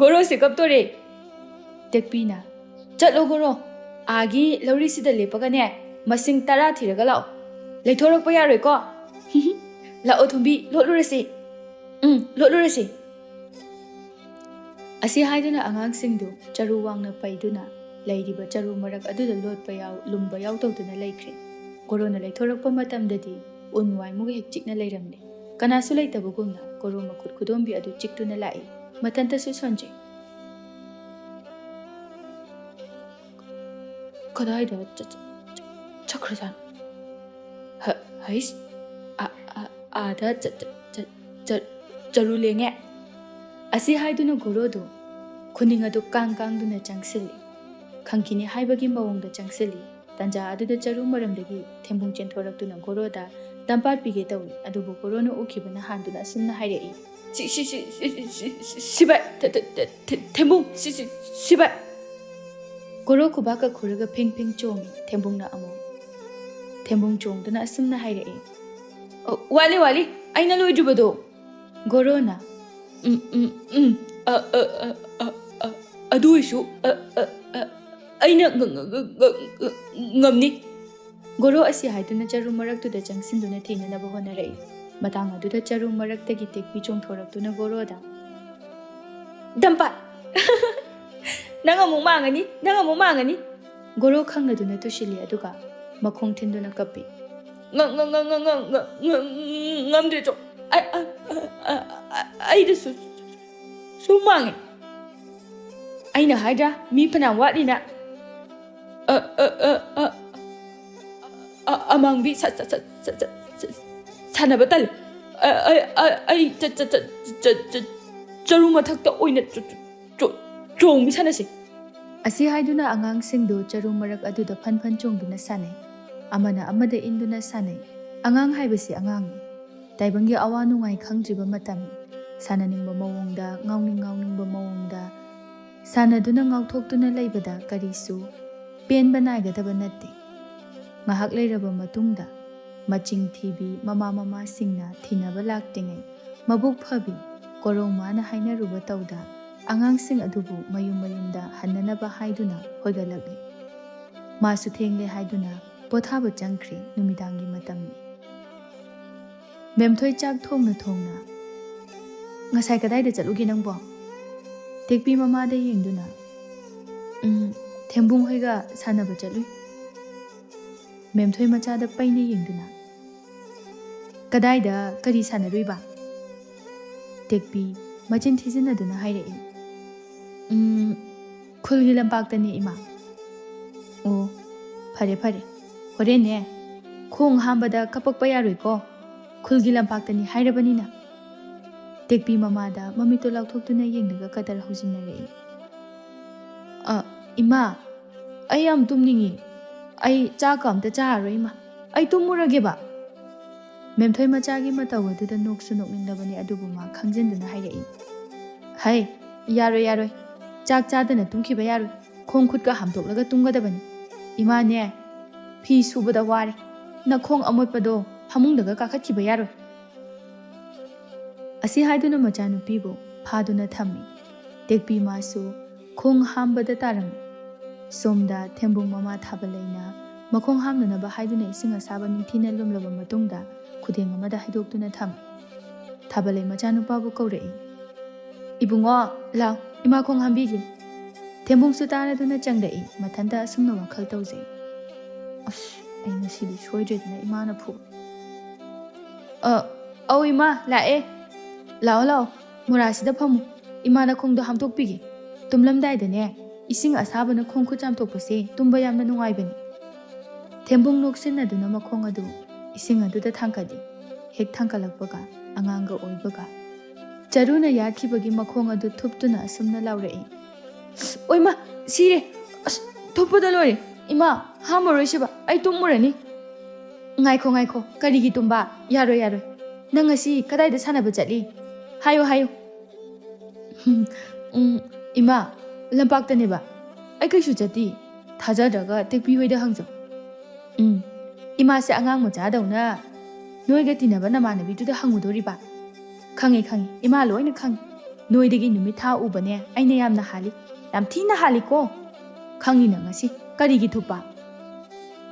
"ꯒꯣꯔꯣꯁꯦ ꯀꯞꯇꯣꯔꯦ꯫" ꯇꯦꯛꯄꯤꯅ, "ꯆꯠꯂꯣ ꯒꯣꯔꯣ, "ꯑꯥꯒꯤ ꯂꯧꯔꯤꯁꯤꯗ ꯂꯦꯞꯄꯒꯅꯦ, ꯃꯁꯤꯡ ꯇꯔꯥ ꯊꯤꯔꯒ ꯂꯥꯛꯑꯣ꯫ ꯂꯩꯊꯣꯔꯛꯄ ꯌꯥꯔꯣꯏꯀꯣ?" "ꯂꯥꯛꯑꯣ ꯊꯣꯝꯕꯤ, ꯂꯣꯠꯂꯨꯔꯁꯤ꯫ ꯎꯝ, ꯂꯣꯠꯂꯨꯔꯁꯤ"꯫ ꯑꯁꯤ ꯍꯥꯏꯗꯨꯅ ꯑꯉꯥꯡꯁꯤꯡꯗꯨ ꯆꯔꯨ ꯋꯥꯡꯅ ꯄꯩꯗꯨꯅ ꯂꯩꯔꯤꯕ ꯆꯔꯨ ꯃꯔꯛ ꯑꯗꯨꯗ ꯂꯣꯠꯄ ꯌꯥꯎ-, ꯂꯨꯝꯕ ꯌꯥꯎ ꯇꯧꯗꯨꯅ ꯂꯩꯈ꯭ꯔꯦ꯫ ꯒꯣꯔꯣꯅ ꯂꯩꯊꯣꯔꯛꯄ ꯃꯇꯝꯗꯗꯤ ꯎꯟ ꯋꯥꯏꯃꯨꯛ ꯍꯦꯛ ꯆꯤꯛꯅ ꯂꯩꯔꯝꯂꯦ꯫ ꯀꯅꯥꯁꯨ ꯂꯩꯇꯕꯒꯨꯝꯅ ꯒꯣꯔꯣ ꯃꯈꯨꯠ ꯈꯨꯗꯣꯝꯕꯤ ꯑꯗꯨ ꯆꯤꯛꯇꯨꯅ ꯂꯥꯛꯏ꯫ ꯃꯊꯟꯇꯁꯨ ꯁꯣꯟꯖꯩ꯫ "ꯀꯗꯥꯏꯗ ꯆ-, ꯆ-, ꯆ-, ꯆꯠꯈ꯭ꯔꯖꯥꯠꯅꯣ? ꯍ-, ꯍꯩꯁ, ꯑ-, ꯑ-, ꯑꯥꯗ ꯆ-, ꯆ-, ꯆ-, ꯆ-, ꯆꯔꯨ ꯂꯦꯡꯉꯦ"꯫ ꯑꯁꯤ ꯍꯥꯏꯗꯨꯅ ꯒꯣꯔꯣꯗꯨ ꯈꯨꯅꯤꯡ ꯑꯗꯨ ꯀꯥꯡ ꯀꯥꯡꯗꯨꯅ ꯆꯪꯁꯤꯜꯂꯤ꯫ ꯈꯪꯈꯤꯅꯤ ꯍꯥꯏꯕꯒꯤ ꯃꯑꯣꯡꯗ ꯆꯪꯁꯤꯜꯂꯤ꯫ ꯇꯟꯖꯥ ꯑꯗꯨꯗ ꯆꯔꯨ ꯃꯔꯝꯗꯒꯤ ꯊꯦꯝꯕꯨꯡ ꯆꯦꯟꯊꯣꯔꯛꯇꯨꯅ ꯒꯣꯔꯣꯗ ꯇꯝꯄꯥꯠ ꯄꯤꯒꯦ ꯇꯧꯏ꯫ ꯑꯗꯨꯕꯨ ꯒꯣꯔꯣꯅ ꯎꯈꯤꯕꯅ ꯍꯥꯟꯗꯨꯅ ꯑꯁꯨꯝꯅ ꯍꯥꯏꯔꯛꯏ, "ꯁꯤ-, ꯁꯤ-, ꯁꯤ-, ꯁꯤ-, ꯁꯤ-, ꯁꯤ-, ꯁꯤꯕꯥꯏ, ꯊꯦ-, ꯊꯦ-, ꯊꯦ-, ꯊꯦ-, ꯊꯦꯝꯕꯨꯡ, ꯁꯤ-, ꯁꯤ-, ꯁꯤꯕꯥꯏ!" ꯒꯣꯔꯣ ꯈꯨꯕꯥꯛꯀ ꯈꯨꯔꯒ ꯐꯤꯡ ꯐꯤꯡ ꯆꯣꯡꯉꯤ꯫ ꯊꯦꯝꯕꯨꯡꯅ ꯑꯃꯨꯛ ꯊꯦꯝꯕꯨꯡ ꯆꯣꯡꯗꯨꯅ ꯑꯁꯨꯝꯅ ꯍꯥꯏꯔꯛꯏ, "ꯑꯣ, ꯋꯥꯠꯂꯤ, ꯋꯥꯠꯂꯤ, ꯑꯩꯅ ꯂꯣꯏꯗ꯭ꯔꯤꯕꯗꯣ"꯫ ꯒꯣꯔꯣꯅ, "ꯎꯝ, ꯎꯝ, ꯎꯝ, ꯑ, ꯑ, ꯑ, ꯑ, ꯑ, ꯑꯗꯨ ꯑꯣꯏꯁꯨ, ꯑ, ꯑ, ꯑ, ꯑꯩꯅ ꯉ-, ꯉ-, ꯉ-, ꯉ-, ꯉ-, ꯉꯝꯅꯤ"꯫ ꯒꯣꯔꯣ ꯑꯁꯤ ꯍꯥꯏꯗꯨꯅ ꯆꯔꯨ ꯃꯔꯛꯇꯨꯗ ꯆꯪꯁꯤꯟꯗꯨꯅ ꯊꯤꯅꯅꯕ ꯍꯣꯠꯅꯔꯛꯏ꯫ ꯃꯇꯥꯡ ꯑꯗꯨꯗ ꯆꯔꯨ ꯃꯔꯛꯇꯒꯤ ꯇꯦꯛꯄꯤ ꯆꯣꯡꯊꯣꯔꯛꯇꯨꯅ ꯒꯣꯔꯣꯗ, "ꯗꯝꯄꯥ! ꯅꯪ ꯑꯃꯨꯛ ꯃꯥꯡꯉꯅꯤ, ꯅꯪ ꯑꯃꯨꯛ ꯃꯥꯡꯉꯅꯤ"꯫ ꯒꯣꯔꯣ ꯈꯪꯂꯗꯨꯅ ꯇꯨꯁꯤꯜꯂꯤ, ꯑꯗꯨꯒ ꯃꯈꯣꯡ ꯊꯤꯟꯗꯨꯅ ꯀꯞꯄꯤ꯫ "ꯉ-, ꯉ-, ꯉ-, ꯉ-, ꯉ-, ꯉ-, ꯉ-, ꯉꯝꯗ꯭ꯔꯦ ꯆꯣ꯫ ꯑ-, ꯑ-, ꯑ-, ꯑ-, ꯑ-, ꯑꯩꯗꯁꯨ ꯁꯨꯝ ꯃꯥꯡꯉꯦ꯫ ꯑꯩꯅ ꯍꯥꯏꯗ꯭ꯔꯥ, ꯃꯤ ꯐꯅꯌꯥꯝ ꯋꯥꯠꯂꯤꯅ꯫ ꯑ, ꯑ, ꯑ, ꯑ, ꯑ, ꯑꯃꯥꯡꯕꯤ ꯁꯥ-, ꯁꯥ-, ꯁꯥꯟꯅꯕ ꯇꯜꯂꯤ꯫ ꯑ, ꯑ, ꯑ, ꯑꯩ ꯆ-, ꯆ-, ꯆ-, ꯆ-, ꯆ-, ꯆꯔꯨ ꯃꯊꯛꯇ ꯑꯣꯏꯅ ꯆ-, ꯆ-, ꯆ-, ꯆꯣꯡꯕꯤ ꯁꯥꯟꯅꯁꯤ"꯫ ꯑꯁꯤ ꯍꯥꯏꯗꯨꯅ ꯑꯉꯥꯡꯁꯤꯡꯗꯨ ꯆꯔꯨ ꯃꯔꯛ ꯑꯗꯨꯗ ꯐꯟ ꯐꯟ ꯆꯣꯡꯗꯨꯅ ꯁꯥꯟꯅꯩ꯫ ꯑꯃꯅ ꯑꯃꯗ ꯏꯟꯗꯨꯅ ꯁꯥꯟꯅꯩ꯫ ꯑꯉꯥꯡ ꯍꯥꯏꯕꯁꯤ ꯑꯉꯥꯡꯅꯤ꯫ ꯇꯥꯏꯕꯪꯒꯤ ꯑꯋꯥ ꯅꯨꯡꯉꯥꯏ ꯈꯪꯗ꯭ꯔꯤꯕ ꯃꯇꯝꯅꯤ꯫ ꯁꯥꯟꯅꯅꯤꯡꯕ ꯃꯑꯣꯡꯗ, ꯉꯥꯎꯅꯤꯡ ꯉꯥꯎꯅꯤꯡꯕ ꯃꯑꯣꯡꯗ ꯁꯥꯟꯅꯗꯨꯅ ꯉꯥꯎꯊꯣꯛꯇꯨꯅ ꯂꯩꯕꯗ ꯀꯔꯤꯁꯨ ꯄꯦꯟꯕ ꯅꯥꯏꯒꯗꯕ ꯅꯠꯇꯦ꯫ ꯉꯥꯏꯍꯥꯛ ꯂꯩꯔꯕ ꯃꯇꯨꯡꯗ ꯃꯆꯤꯡ ꯊꯤꯕꯤ ꯃꯃꯥ ꯃꯃꯥꯁꯤꯡꯅ ꯊꯤꯅꯕ ꯂꯥꯛꯇ꯭ꯔꯤꯉꯩ, ꯃꯕꯨꯛ ꯐꯕꯤ ꯀꯣꯔꯧꯃꯥꯅ ꯍꯥꯏꯅꯔꯨꯕ ꯇꯧꯗ ꯑꯉꯥꯡꯁꯤꯡ ꯑꯗꯨꯕꯨ ꯃꯌꯨꯝ ꯃꯌꯨꯝꯗ ꯍꯟꯅꯅꯕ ꯍꯥꯏꯗꯨꯅ ꯍꯣꯏꯒꯠꯂꯛꯂꯤ꯫ ꯃꯥꯁꯨ ꯊꯦꯡꯂꯦ ꯍꯥꯏꯗꯨꯅ ꯄꯣꯊꯥꯕ ꯆꯪꯈ꯭ꯔꯦ꯫ ꯅꯨꯃꯤꯗꯥꯡꯒꯤ ꯃꯇꯝꯅꯤ꯫ ꯃꯦꯝꯊꯣꯏ ꯆꯥꯛ ꯊꯣꯡꯅ ꯊꯣꯡꯅ, "ꯉꯁꯥꯏ ꯀꯗꯥꯏꯗ ꯆꯠꯂꯨꯒꯦ ꯅꯪꯕꯣ?" ꯇꯦꯛꯄꯤ ꯃꯃꯥꯗ ꯌꯦꯡꯗꯨꯅ, "ꯎꯝ, ꯊꯦꯝꯕꯨꯡ ꯍꯣꯏꯒ ꯁꯥꯟꯅꯕ ꯆꯠꯂꯨꯏ꯫" ꯃꯦꯝꯊꯣꯏ ꯃꯆꯥꯗ ꯄꯩꯅ ꯌꯦꯡꯗꯨꯅ, "ꯀꯗꯥꯏꯗ ꯀꯔꯤ ꯁꯥꯟꯅꯔꯨꯏꯕ?" ꯇꯦꯛꯄꯤ ꯃꯆꯤꯟ ꯊꯤꯖꯤꯟꯅꯗꯨꯅ ꯍꯥꯏꯔꯛꯏ, "ꯎꯝ, ꯈꯨꯜꯒꯤ ꯂꯝꯄꯥꯛꯇꯅꯦ, ꯏꯃꯥ꯫" "ꯑꯣ, ꯐꯔꯦ, ꯐꯔꯦ꯫ ꯍꯣꯔꯦꯟꯅꯦ, ꯈꯣꯡ ꯍꯥꯝꯕꯗ ꯀꯞꯄꯛꯄ ꯌꯥꯔꯣꯏꯀꯣ꯫ ꯈꯨꯜꯒꯤ ꯂꯝꯄꯥꯛꯇꯅꯤ ꯍꯥꯏꯔꯕꯅꯤꯅ꯫" ꯇꯦꯛꯄꯤ ꯃꯃꯥꯗ ꯃꯃꯤꯠꯇꯣ ꯂꯥꯎꯊꯣꯛꯇꯨꯅ ꯌꯦꯡꯂꯒ ꯀꯗꯔ ꯍꯧꯖꯤꯟꯅꯔꯛꯏ꯫ "ꯑ, ꯏꯃꯥ, ꯑꯩ ꯌꯥꯝ ꯇꯨꯝꯅꯤꯡꯉꯤ꯫ ꯑꯩ ꯆꯥꯛꯀ ꯑꯝꯇ ꯆꯥꯔꯔꯣꯏ, ꯏꯃꯥ꯫ ꯑꯩ ꯇꯨꯝꯃꯨꯔꯒꯦꯕ꯫" ꯃꯦꯝꯊꯣꯏ ꯃꯆꯥꯒꯤ ꯃꯇꯧ ꯑꯗꯨꯗ ꯅꯣꯛꯁꯨ ꯅꯣꯛꯅꯤꯡꯂꯕꯅꯤ, ꯑꯗꯨꯕꯨ ꯃꯥ ꯈꯪꯖꯤꯟꯗꯨꯅ ꯍꯥꯏꯔꯛꯏ, "ꯍꯩ, ꯌꯥꯔꯣꯏ, ꯌꯥꯔꯣꯏ꯫ ꯆꯥꯛ ꯆꯥꯗꯅ ꯇꯨꯝꯈꯤꯕ ꯌꯥꯔꯣꯏ꯫ ꯈꯣꯡ ꯈꯨꯠꯀ ꯍꯥꯝꯗꯣꯛꯂꯒ ꯇꯨꯝꯒꯗꯕꯅꯤ꯫ ꯏꯃꯥꯅꯦ, ꯐꯤ ꯁꯨꯕꯗ ꯋꯥꯔꯦ꯫ ꯅꯈꯣꯡ ꯑꯃꯣꯠꯄꯗꯣ ꯐꯃꯨꯡꯗꯒ ꯀꯥꯈꯠꯈꯤꯕ ꯌꯥꯔꯣꯏ꯫" ꯑꯁꯤ ꯍꯥꯏꯗꯨꯅ ꯃꯆꯥꯅꯨꯄꯤꯕꯨ ꯐꯥꯗꯨꯅ ꯊꯝꯃꯤ꯫ ꯇꯦꯛꯄꯤ ꯃꯥꯁꯨ ꯈꯣꯡ ꯍꯥꯝꯕꯗ ꯇꯥꯔꯝꯃꯤ꯫ ꯁꯣꯝꯗ ꯊꯦꯝꯕꯨꯡ ꯃꯃꯥ ꯊꯥꯕꯂꯩꯅ ꯃꯈꯣꯡ ꯍꯥꯝꯅꯅꯕ ꯍꯥꯏꯗꯨꯅ ꯏꯁꯤꯡ ꯑꯁꯥꯕ ꯅꯤꯡꯊꯤꯅ ꯂꯨꯝꯂꯕ ꯃꯇꯨꯡꯗ ꯈꯨꯗꯦꯡ ꯑꯃꯗ ꯍꯩꯗꯣꯛꯇꯨꯅ ꯊꯝꯃꯤ꯫ ꯊꯥꯕꯂꯩ ꯃꯆꯥꯅꯨꯄꯥꯕꯨ ꯀꯧꯔꯛꯏ, "ꯏꯕꯨꯡꯉꯣ, ꯂꯥꯎ, ꯏꯃꯥ ꯈꯣꯡ ꯍꯥꯝꯕꯤꯒꯦ꯫" ꯊꯦꯝꯕꯨꯡꯁꯨ ꯇꯥꯔꯗꯨꯅ ꯆꯪꯂꯛꯏ꯫ ꯃꯊꯟꯇ ꯑꯁꯨꯝꯅ ꯋꯥꯈꯜ ꯇꯧꯖꯩ꯫ "ꯑꯁ, ꯑꯩ ꯉꯁꯤꯗꯤ ꯁꯣꯏꯗ꯭ꯔꯦꯗꯅ ꯏꯃꯥꯅ ꯐꯨ-" "ꯑ, ꯑꯧ ꯏꯃꯥ, ꯂꯥꯛꯑꯦ꯫ ꯂꯥꯛꯑꯣ, ꯂꯥꯛꯑꯣ, ꯃꯣꯔꯥꯁꯤꯗ ꯐꯝꯃꯨ꯫ ꯏꯃꯥ ꯅꯈꯣꯡꯗꯣ ꯍꯥꯝꯗꯣꯛꯄꯤꯒꯦ꯫ ꯇꯨꯝꯂꯝꯗꯥꯏꯗꯅꯦ, ꯏꯁꯤꯡ ꯑꯁꯥꯕꯅ ꯈꯣꯡ ꯈꯨꯠ ꯆꯥꯝꯊꯣꯛꯄꯁꯦ ꯇꯨꯝꯕ ꯌꯥꯝꯅ ꯅꯨꯡꯉꯥꯏꯕꯅꯤ꯫" ꯊꯦꯝꯕꯨꯡ ꯅꯣꯛꯁꯤꯟꯅꯗꯨꯅ ꯃꯈꯣꯡ ꯑꯗꯨ ꯏꯁꯤꯡ ꯑꯗꯨꯗ ꯊꯥꯡꯀꯠꯂꯤ꯫ ꯍꯦꯛ ꯊꯥꯡꯀꯠꯂꯛꯄꯒ ꯑꯉꯥꯡꯒ ꯑꯣꯏꯕꯒ ꯆꯔꯨꯅ ꯌꯥꯠꯈꯤꯕꯒꯤ ꯃꯈꯣꯡ ꯑꯗꯨ ꯊꯨꯞꯇꯨꯅ ꯑꯁꯨꯝꯅ ꯂꯥꯎꯔꯛꯏ, "ꯑꯣꯏꯃ, ꯁꯤꯔꯦ! ꯑꯁ, ꯊꯨꯞꯄꯗ ꯂꯣꯏꯔꯦ! ꯏꯃꯥ, ꯍꯥꯝꯃꯔꯣꯏꯁꯦꯕ, ꯑꯩ ꯇꯨꯝꯃꯨꯔꯅꯤ꯫" "ꯉꯥꯏꯈꯣ, ꯉꯥꯏꯈꯣ, ꯀꯔꯤꯒꯤ ꯇꯨꯝꯕ? ꯌꯥꯔꯣꯏ, ꯌꯥꯔꯣꯏ꯫ ꯅꯪ ꯉꯁꯤ ꯀꯗꯥꯏꯗ ꯁꯥꯟꯅꯕ ꯆꯠꯂꯤ? ꯍꯥꯏꯌꯨ, ꯍꯥꯏꯌꯨ꯫" "ꯎꯝ, ꯏꯃꯥ, ꯂꯝꯄꯥꯛꯇꯅꯦꯕ꯫ ꯑꯩ ꯀꯩꯁꯨ ꯆꯠꯇꯦ꯫ ꯊꯥꯖꯗ꯭ꯔꯒ ꯇꯦꯛꯄꯤ ꯍꯣꯏꯗ ꯍꯪꯖꯧ꯫" "ꯎꯝ, ꯏꯃꯥꯁꯦ ꯑꯉꯥꯡ ꯃꯆꯥꯗꯧꯅ ꯅꯣꯏꯒ ꯇꯤꯟꯅꯕ ꯅꯃꯥꯟꯅꯕꯤꯗꯨꯗ ꯍꯪꯉꯨꯗꯣꯔꯤꯕ?" "ꯈꯪꯉꯦ, ꯈꯪꯉꯦ, ꯏꯃꯥ ꯂꯣꯏꯅ ꯈꯪꯉꯦ꯫ ꯅꯣꯏꯗꯒꯤ ꯅꯨꯃꯤꯠ ꯊꯥ ꯎꯕꯅꯦ ꯑꯩꯅ ꯌꯥꯝꯅ ꯍꯥꯜꯂꯤ꯫ ꯌꯥꯝ ꯊꯤꯅ ꯍꯥꯜꯂꯤꯀꯣ꯫ ꯈꯪꯉꯤꯅ ꯉꯁꯤ ꯀꯔꯤꯒꯤ ꯊꯨꯞꯄ?"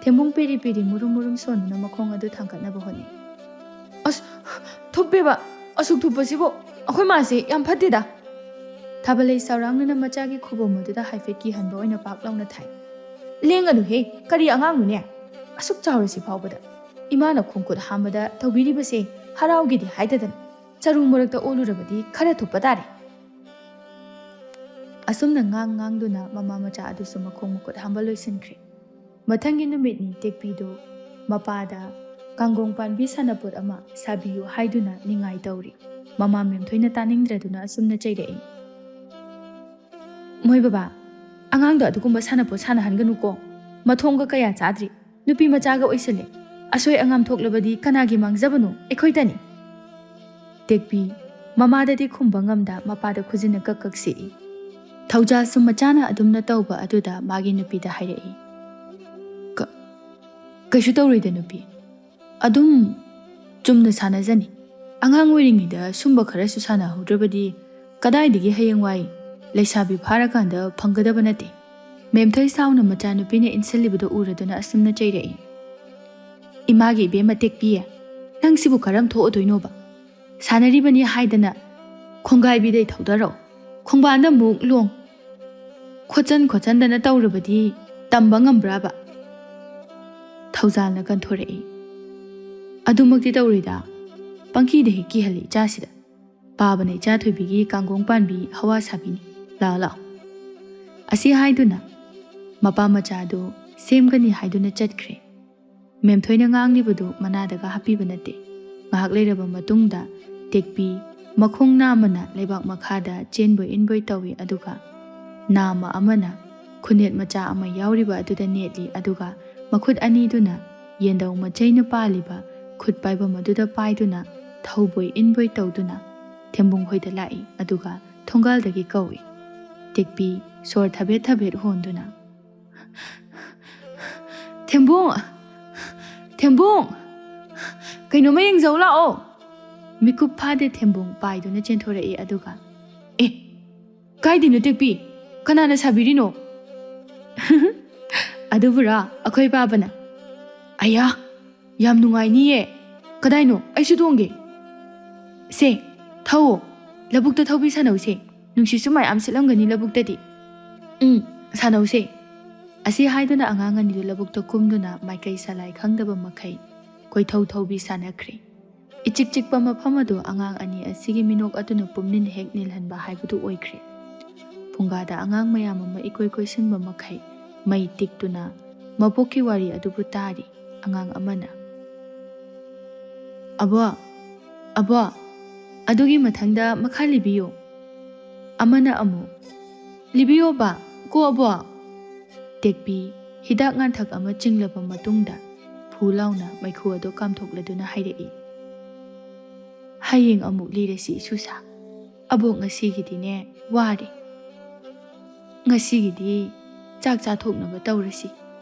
ꯊꯦꯝꯕꯨꯡ ꯄꯦꯔꯤ ꯄꯦꯔꯤ ꯃꯨꯔꯨꯝ ꯃꯨꯔꯨꯝ ꯁꯣꯟꯗꯨꯅ ꯃꯈꯣꯡ ꯑꯗꯨ ꯊꯥꯡꯒꯠꯅꯕ ꯍꯣꯠꯅꯩ꯫ "ꯑꯁ, ꯊꯨꯞꯄꯦꯕ! ꯑꯁꯨꯛ ꯊꯨꯞꯄꯁꯤꯕꯨ! ꯑꯩꯈꯣꯏ ꯃꯥꯁꯦ ꯌꯥꯝ ꯐꯠꯇꯦꯗ!" ꯊꯥꯕꯂꯩ ꯁꯥꯎꯔꯥꯡꯅꯅ ꯃꯆꯥꯒꯤ ꯈꯨꯕꯣꯝ ꯑꯗꯨꯗ ꯍꯥꯏꯐꯦꯠ ꯀꯤꯍꯟꯕ ꯑꯣꯏꯅ ꯄꯥꯛ ꯂꯥꯎꯅ ꯊꯥꯏ꯫ "ꯂꯦꯡꯒꯅꯨꯍꯦ! ꯀꯔꯤ ꯑꯉꯥꯡꯅꯣꯅꯦ? ꯑꯁꯨꯛ ꯆꯥꯎꯔꯁꯤ ꯐꯥꯎꯕꯗ ꯏꯃꯥꯅ ꯈꯣꯡꯈꯨꯠ ꯍꯥꯝꯕꯗ ꯇꯧꯕꯤꯔꯤꯕꯁꯦ ꯍꯔꯥꯎꯒꯦꯗꯤ ꯍꯥꯏꯗꯗꯅ ꯆꯔꯨ ꯃꯔꯛꯇ ꯑꯣꯜꯂꯨꯔꯕꯗꯤ ꯈꯔ ꯊꯨꯞꯄ ꯇꯥꯔꯦ!" ꯑꯁꯨꯝꯅ ꯉꯥꯡ ꯉꯥꯡꯗꯨꯅ ꯃꯃꯥ ꯃꯆꯥ ꯑꯗꯨꯁꯨ ꯃꯈꯣꯡ ꯃꯈꯨꯠ ꯍꯥꯝꯕ ꯂꯣꯏꯁꯤꯟꯈ꯭ꯔꯦ꯫ ꯃꯊꯪꯒꯤ ꯅꯨꯃꯤꯠꯅꯤ ꯇꯦꯛꯄꯤꯗꯨ ꯃꯄꯥꯗ ꯀꯥꯡꯒꯣꯡ ꯄꯥꯟꯕꯤ ꯁꯥꯟꯅꯄꯣꯠ ꯑꯃ ꯁꯥꯕꯤꯌꯨ ꯍꯥꯏꯗꯨꯅ ꯅꯤꯡꯉꯥꯏ ꯇꯧꯔꯤ꯫ ꯃꯃꯥ ꯃꯦꯝꯊꯣꯏꯅ ꯇꯥꯅꯤꯡꯗ꯭ꯔꯗꯨꯅ ꯑꯁꯨꯝꯅ ꯆꯩꯔꯛꯏ꯫ "ꯃꯣꯏ ꯕꯕꯥ, ꯑꯉꯥꯡꯗꯣ ꯑꯗꯨꯒꯨꯝꯕ ꯁꯥꯟꯅꯄꯣꯠ ꯁꯥꯟꯅꯍꯟꯒꯅꯨꯀꯣ꯫ ꯃꯊꯣꯡꯒ ꯀꯌꯥ ꯆꯥꯗ꯭ꯔꯤ꯫ ꯅꯨꯄꯤ ꯃꯆꯥꯒ ꯑꯣꯏꯁꯜꯂꯦ꯫ ꯑꯁꯣꯏ ꯑꯉꯥꯝ ꯊꯣꯛꯂꯕꯗꯤ ꯀꯅꯥꯒꯤ ꯃꯥꯡꯖꯕꯅꯣ? ꯑꯩꯈꯣꯏꯗꯅꯤ!" ꯇꯦꯛꯄꯤ ꯃꯃꯥꯗꯗꯤ ꯈꯨꯝꯕ ꯉꯝꯗ ꯃꯄꯥꯗ ꯈꯨꯖꯤꯟꯅ ꯀꯛ ꯀꯛ ꯁꯤꯛꯏ꯫ ꯊꯧꯖꯥꯜꯁꯨ ꯃꯆꯥꯅ ꯑꯗꯨꯝꯅ ꯇꯧꯕ ꯑꯗꯨꯗ ꯃꯥꯒꯤ ꯅꯨꯄꯤꯗ ꯍꯥꯏꯔꯛꯏ꯫ "ꯀ-, ꯀꯩꯁꯨ ꯇꯧꯔꯣꯏꯗ ꯅꯨꯄꯤ꯫ ꯑꯗꯨꯝ ꯆꯨꯝꯅ ꯁꯥꯟꯅꯖꯅꯤ꯫ ꯑꯉꯥꯡ ꯑꯣꯏꯔꯤꯉꯩꯗ ꯁꯨꯝꯕ ꯈꯔꯁꯨ ꯁꯥꯟꯅꯍꯧꯗ꯭ꯔꯕꯗꯤ ꯀꯗꯥꯏꯗꯒꯤ ꯍꯌꯦꯡꯋꯥꯏ ꯂꯩꯁꯥꯕꯤ ꯐꯥꯔꯀꯥꯟꯗ ꯐꯪꯒꯗꯕ ꯅꯠꯇꯦ꯫" ꯃꯦꯝꯊꯣꯏ ꯁꯥꯎꯅ ꯃꯆꯥꯅꯨꯄꯤꯅ ꯏꯟꯁꯤꯜꯂꯤꯕꯗꯨ ꯎꯔꯗꯨꯅ ꯑꯁꯨꯝꯅ ꯆꯩꯔꯛꯏ꯫ "ꯏꯃꯥꯒꯤ ꯏꯕꯦꯝꯃ ꯇꯦꯛꯄꯤ, ꯅꯪꯁꯤꯕꯨ ꯀꯔꯝ ꯊꯣꯛꯑꯗꯣꯏꯅꯣꯕ? ꯁꯥꯟꯅꯔꯤꯕꯅꯤ ꯍꯥꯏꯗꯅ ꯈꯣꯡꯒꯥꯏꯕꯤꯗꯩ ꯊꯧꯗꯔꯛꯑꯣ, ꯈꯣꯡꯕꯥꯟꯗ ꯑꯃꯨꯛ ꯂꯣꯡ꯫ ꯈꯣꯠꯆꯟ ꯈꯣꯠꯆꯟꯗꯅ ꯇꯧꯔꯕꯗꯤ ꯇꯝꯕ ꯉꯝꯕ꯭ꯔꯥꯕ?" ꯊꯧꯖꯥꯜꯅ ꯀꯟꯊꯣꯔꯛꯏ꯫ "ꯑꯗꯨꯃꯛꯇꯤ ꯇꯧꯔꯣꯏꯗ, ꯄꯪꯀꯤꯗ ꯍꯦꯛ ꯀꯤꯍꯜꯂꯤ ꯏꯆꯥꯁꯤꯗ꯫ ꯄꯥꯕꯅ ꯏꯆꯥ ꯊꯣꯏꯕꯤꯒꯤ ꯀꯥꯡꯒꯣꯡ ꯄꯥꯟꯕꯤ ꯍꯋꯥ ꯁꯥꯕꯤꯅꯤ꯫ ꯂꯥꯛꯑꯣ, ꯂꯥꯛꯑꯣ꯫" ꯑꯁꯤ ꯍꯥꯏꯗꯨꯅ ꯃꯄꯥ ꯃꯆꯥꯗꯨ ꯁꯦꯝꯒꯅꯤ ꯍꯥꯏꯗꯨꯅ ꯆꯠꯈ꯭ꯔꯦ꯫ ꯃꯦꯝꯊꯣꯏꯅ ꯉꯥꯡꯂꯤꯕꯗꯨ ꯃꯅꯥꯗꯒ ꯍꯥꯞꯄꯤꯕ ꯅꯠꯇꯦ꯫ ꯉꯥꯏꯍꯥꯛ ꯂꯩꯔꯕ ꯃꯇꯨꯡꯗ ꯇꯦꯛꯄꯤ ꯃꯈꯣꯡ ꯅꯥꯝꯃꯅ ꯂꯩꯕꯥꯛ ꯃꯈꯥꯗ ꯆꯦꯟꯕꯣꯏ ꯏꯟꯕꯣꯏ ꯇꯧꯏ, ꯑꯗꯨꯒ ꯅꯥꯝꯃ ꯑꯃꯅ ꯈꯨꯅꯦꯠ ꯃꯆꯥ ꯑꯃ ꯌꯥꯎꯔꯤꯕ ꯑꯗꯨꯗ ꯅꯦꯠꯂꯤ, ꯑꯗꯨꯒ ꯃꯈꯨꯠ ꯑꯅꯤꯗꯨꯅ ꯌꯦꯟꯗꯧ ꯃꯆꯩꯅ ꯄꯥꯜꯂꯤꯕ ꯈꯨꯠ ꯄꯥꯏꯕꯝ ꯑꯗꯨꯗ ꯄꯥꯏꯗꯨꯅ ꯊꯧꯕꯣꯏ ꯏꯟꯕꯣꯏ ꯇꯧꯗꯨꯅ ꯊꯦꯝꯕꯨꯡ ꯍꯣꯏꯗ ꯂꯥꯛꯏ, ꯑꯗꯨꯒ ꯊꯣꯡꯒꯥꯜꯗꯒꯤ ꯀꯧꯏ꯫ ꯇꯦꯛꯄꯤ ꯁꯣꯔ ꯊꯕꯦꯠ ꯊꯕꯦꯠ ꯍꯣꯟꯗꯨꯅ, "ꯊꯦꯝꯕꯨꯡ! ꯊꯦꯝꯕꯨꯡ! ꯀꯩꯅꯣꯝꯃ ꯌꯦꯡꯖꯧ ꯂꯥꯛꯑꯣ!" ꯃꯤꯀꯨꯞ ꯐꯥꯗꯦ ꯊꯦꯝꯕꯨꯡ ꯄꯥꯏꯗꯨꯅ ꯆꯦꯟꯊꯣꯔꯛꯏ, ꯑꯗꯨꯒ, "ꯑꯦ, ꯀꯥꯏꯗꯩꯅꯣ ꯇꯦꯛꯄꯤ? ꯀꯅꯥꯅ ꯁꯥꯕꯤꯔꯤꯅꯣ?" ꯑꯗꯨꯕꯨꯔꯥ ꯑꯩꯈꯣꯏ ꯄꯥꯕꯅ? ꯑꯌꯥ, ꯌꯥꯝ ꯅꯨꯡꯉꯥꯏꯅꯤꯌꯦ꯫ ꯀꯗꯥꯏꯅꯣ? ꯑꯩꯁꯨ ꯇꯣꯡꯒꯦ꯫ ꯁꯦ, ꯊꯧꯑꯣ꯫ ꯂꯧꯕꯨꯛꯇ ꯊꯧꯕꯤ ꯁꯥꯟꯅꯧꯁꯦ꯫ ꯅꯨꯡꯁꯤꯠꯁꯨ ꯃꯌꯥꯝ ꯁꯤꯠꯂꯝꯒꯅꯤ ꯂꯧꯕꯨꯛꯇꯗꯤ꯫ ꯎꯝ, ꯁꯥꯟꯅꯧꯁꯦ꯫ ꯑꯁꯤ ꯍꯥꯏꯗꯨꯅ ꯑꯉꯥꯡ ꯑꯅꯤꯗꯨ ꯂꯧꯕꯨꯛꯇ ꯀꯨꯝꯗꯨꯅ ꯃꯥꯏꯀꯩ ꯁꯂꯥꯏ ꯈꯪꯗꯕ ꯃꯈꯩ ꯀꯣꯏꯊꯧ ꯊꯧꯕꯤ ꯁꯥꯟꯅꯈ꯭ꯔꯦ꯫ ꯏꯆꯤꯛ ꯆꯤꯛꯄ ꯃꯐꯝ ꯑꯗꯨ ꯑꯉꯥꯡ ꯑꯅꯤ ꯑꯁꯤꯒꯤ ꯃꯤꯅꯣꯛ ꯑꯗꯨꯅ ꯄꯨꯝꯅꯤꯟ ꯍꯦꯛ ꯅꯤꯜꯍꯟꯕ ꯍꯥꯏꯕꯗꯨ ꯑꯣꯏꯈ꯭ꯔꯦ꯫ ꯐꯨꯡꯒꯥꯗ ꯑꯉꯥꯡ ꯃꯌꯥꯝ ꯑꯃ ꯏꯀꯣꯏ ꯀꯣꯏꯁꯤꯟꯕ ꯃꯈꯩ ꯃꯩ ꯇꯤꯛꯇꯨꯅ ꯃꯕꯣꯛꯀꯤ ꯋꯥꯔꯤ ꯑꯗꯨꯕꯨ ꯇꯥꯔꯤ꯫ ꯑꯉꯥꯡ ꯑꯃꯅ, "ꯑꯕꯣ, ꯑꯕꯣ, ꯑꯗꯨꯒꯤ ꯃꯊꯪꯗ ꯃꯈꯥ ꯂꯤꯕꯤꯌꯨ꯫" ꯑꯃꯅ ꯑꯃꯨꯛ, "ꯂꯤꯕꯤꯌꯣꯕ, ꯀꯣ ꯑꯕꯣ?" ꯇꯦꯛꯄꯤ ꯍꯤꯗꯥꯛ ꯉꯥꯟꯊꯛ ꯑꯃ ꯆꯤꯡꯂꯕ ꯃꯇꯨꯡꯗ ꯐꯨ ꯂꯥꯎꯅ ꯃꯩꯈꯨ ꯑꯗꯨ ꯀꯥꯝꯊꯣꯛꯂꯗꯨꯅ ꯍꯥꯏꯔꯛꯏ, "ꯍꯌꯦꯡ ꯑꯃꯨꯛ ꯂꯤꯔꯁꯤ ꯏꯁꯨꯁꯥ꯫ ꯑꯕꯣꯛ ꯉꯁꯤꯒꯤꯗꯤꯅꯦ ꯋꯥꯔꯦ꯫ ꯉꯁꯤꯒꯤꯗꯤ ꯆꯥꯛ ꯆꯥꯊꯣꯛꯅꯕ ꯇꯧꯔꯁꯤ꯫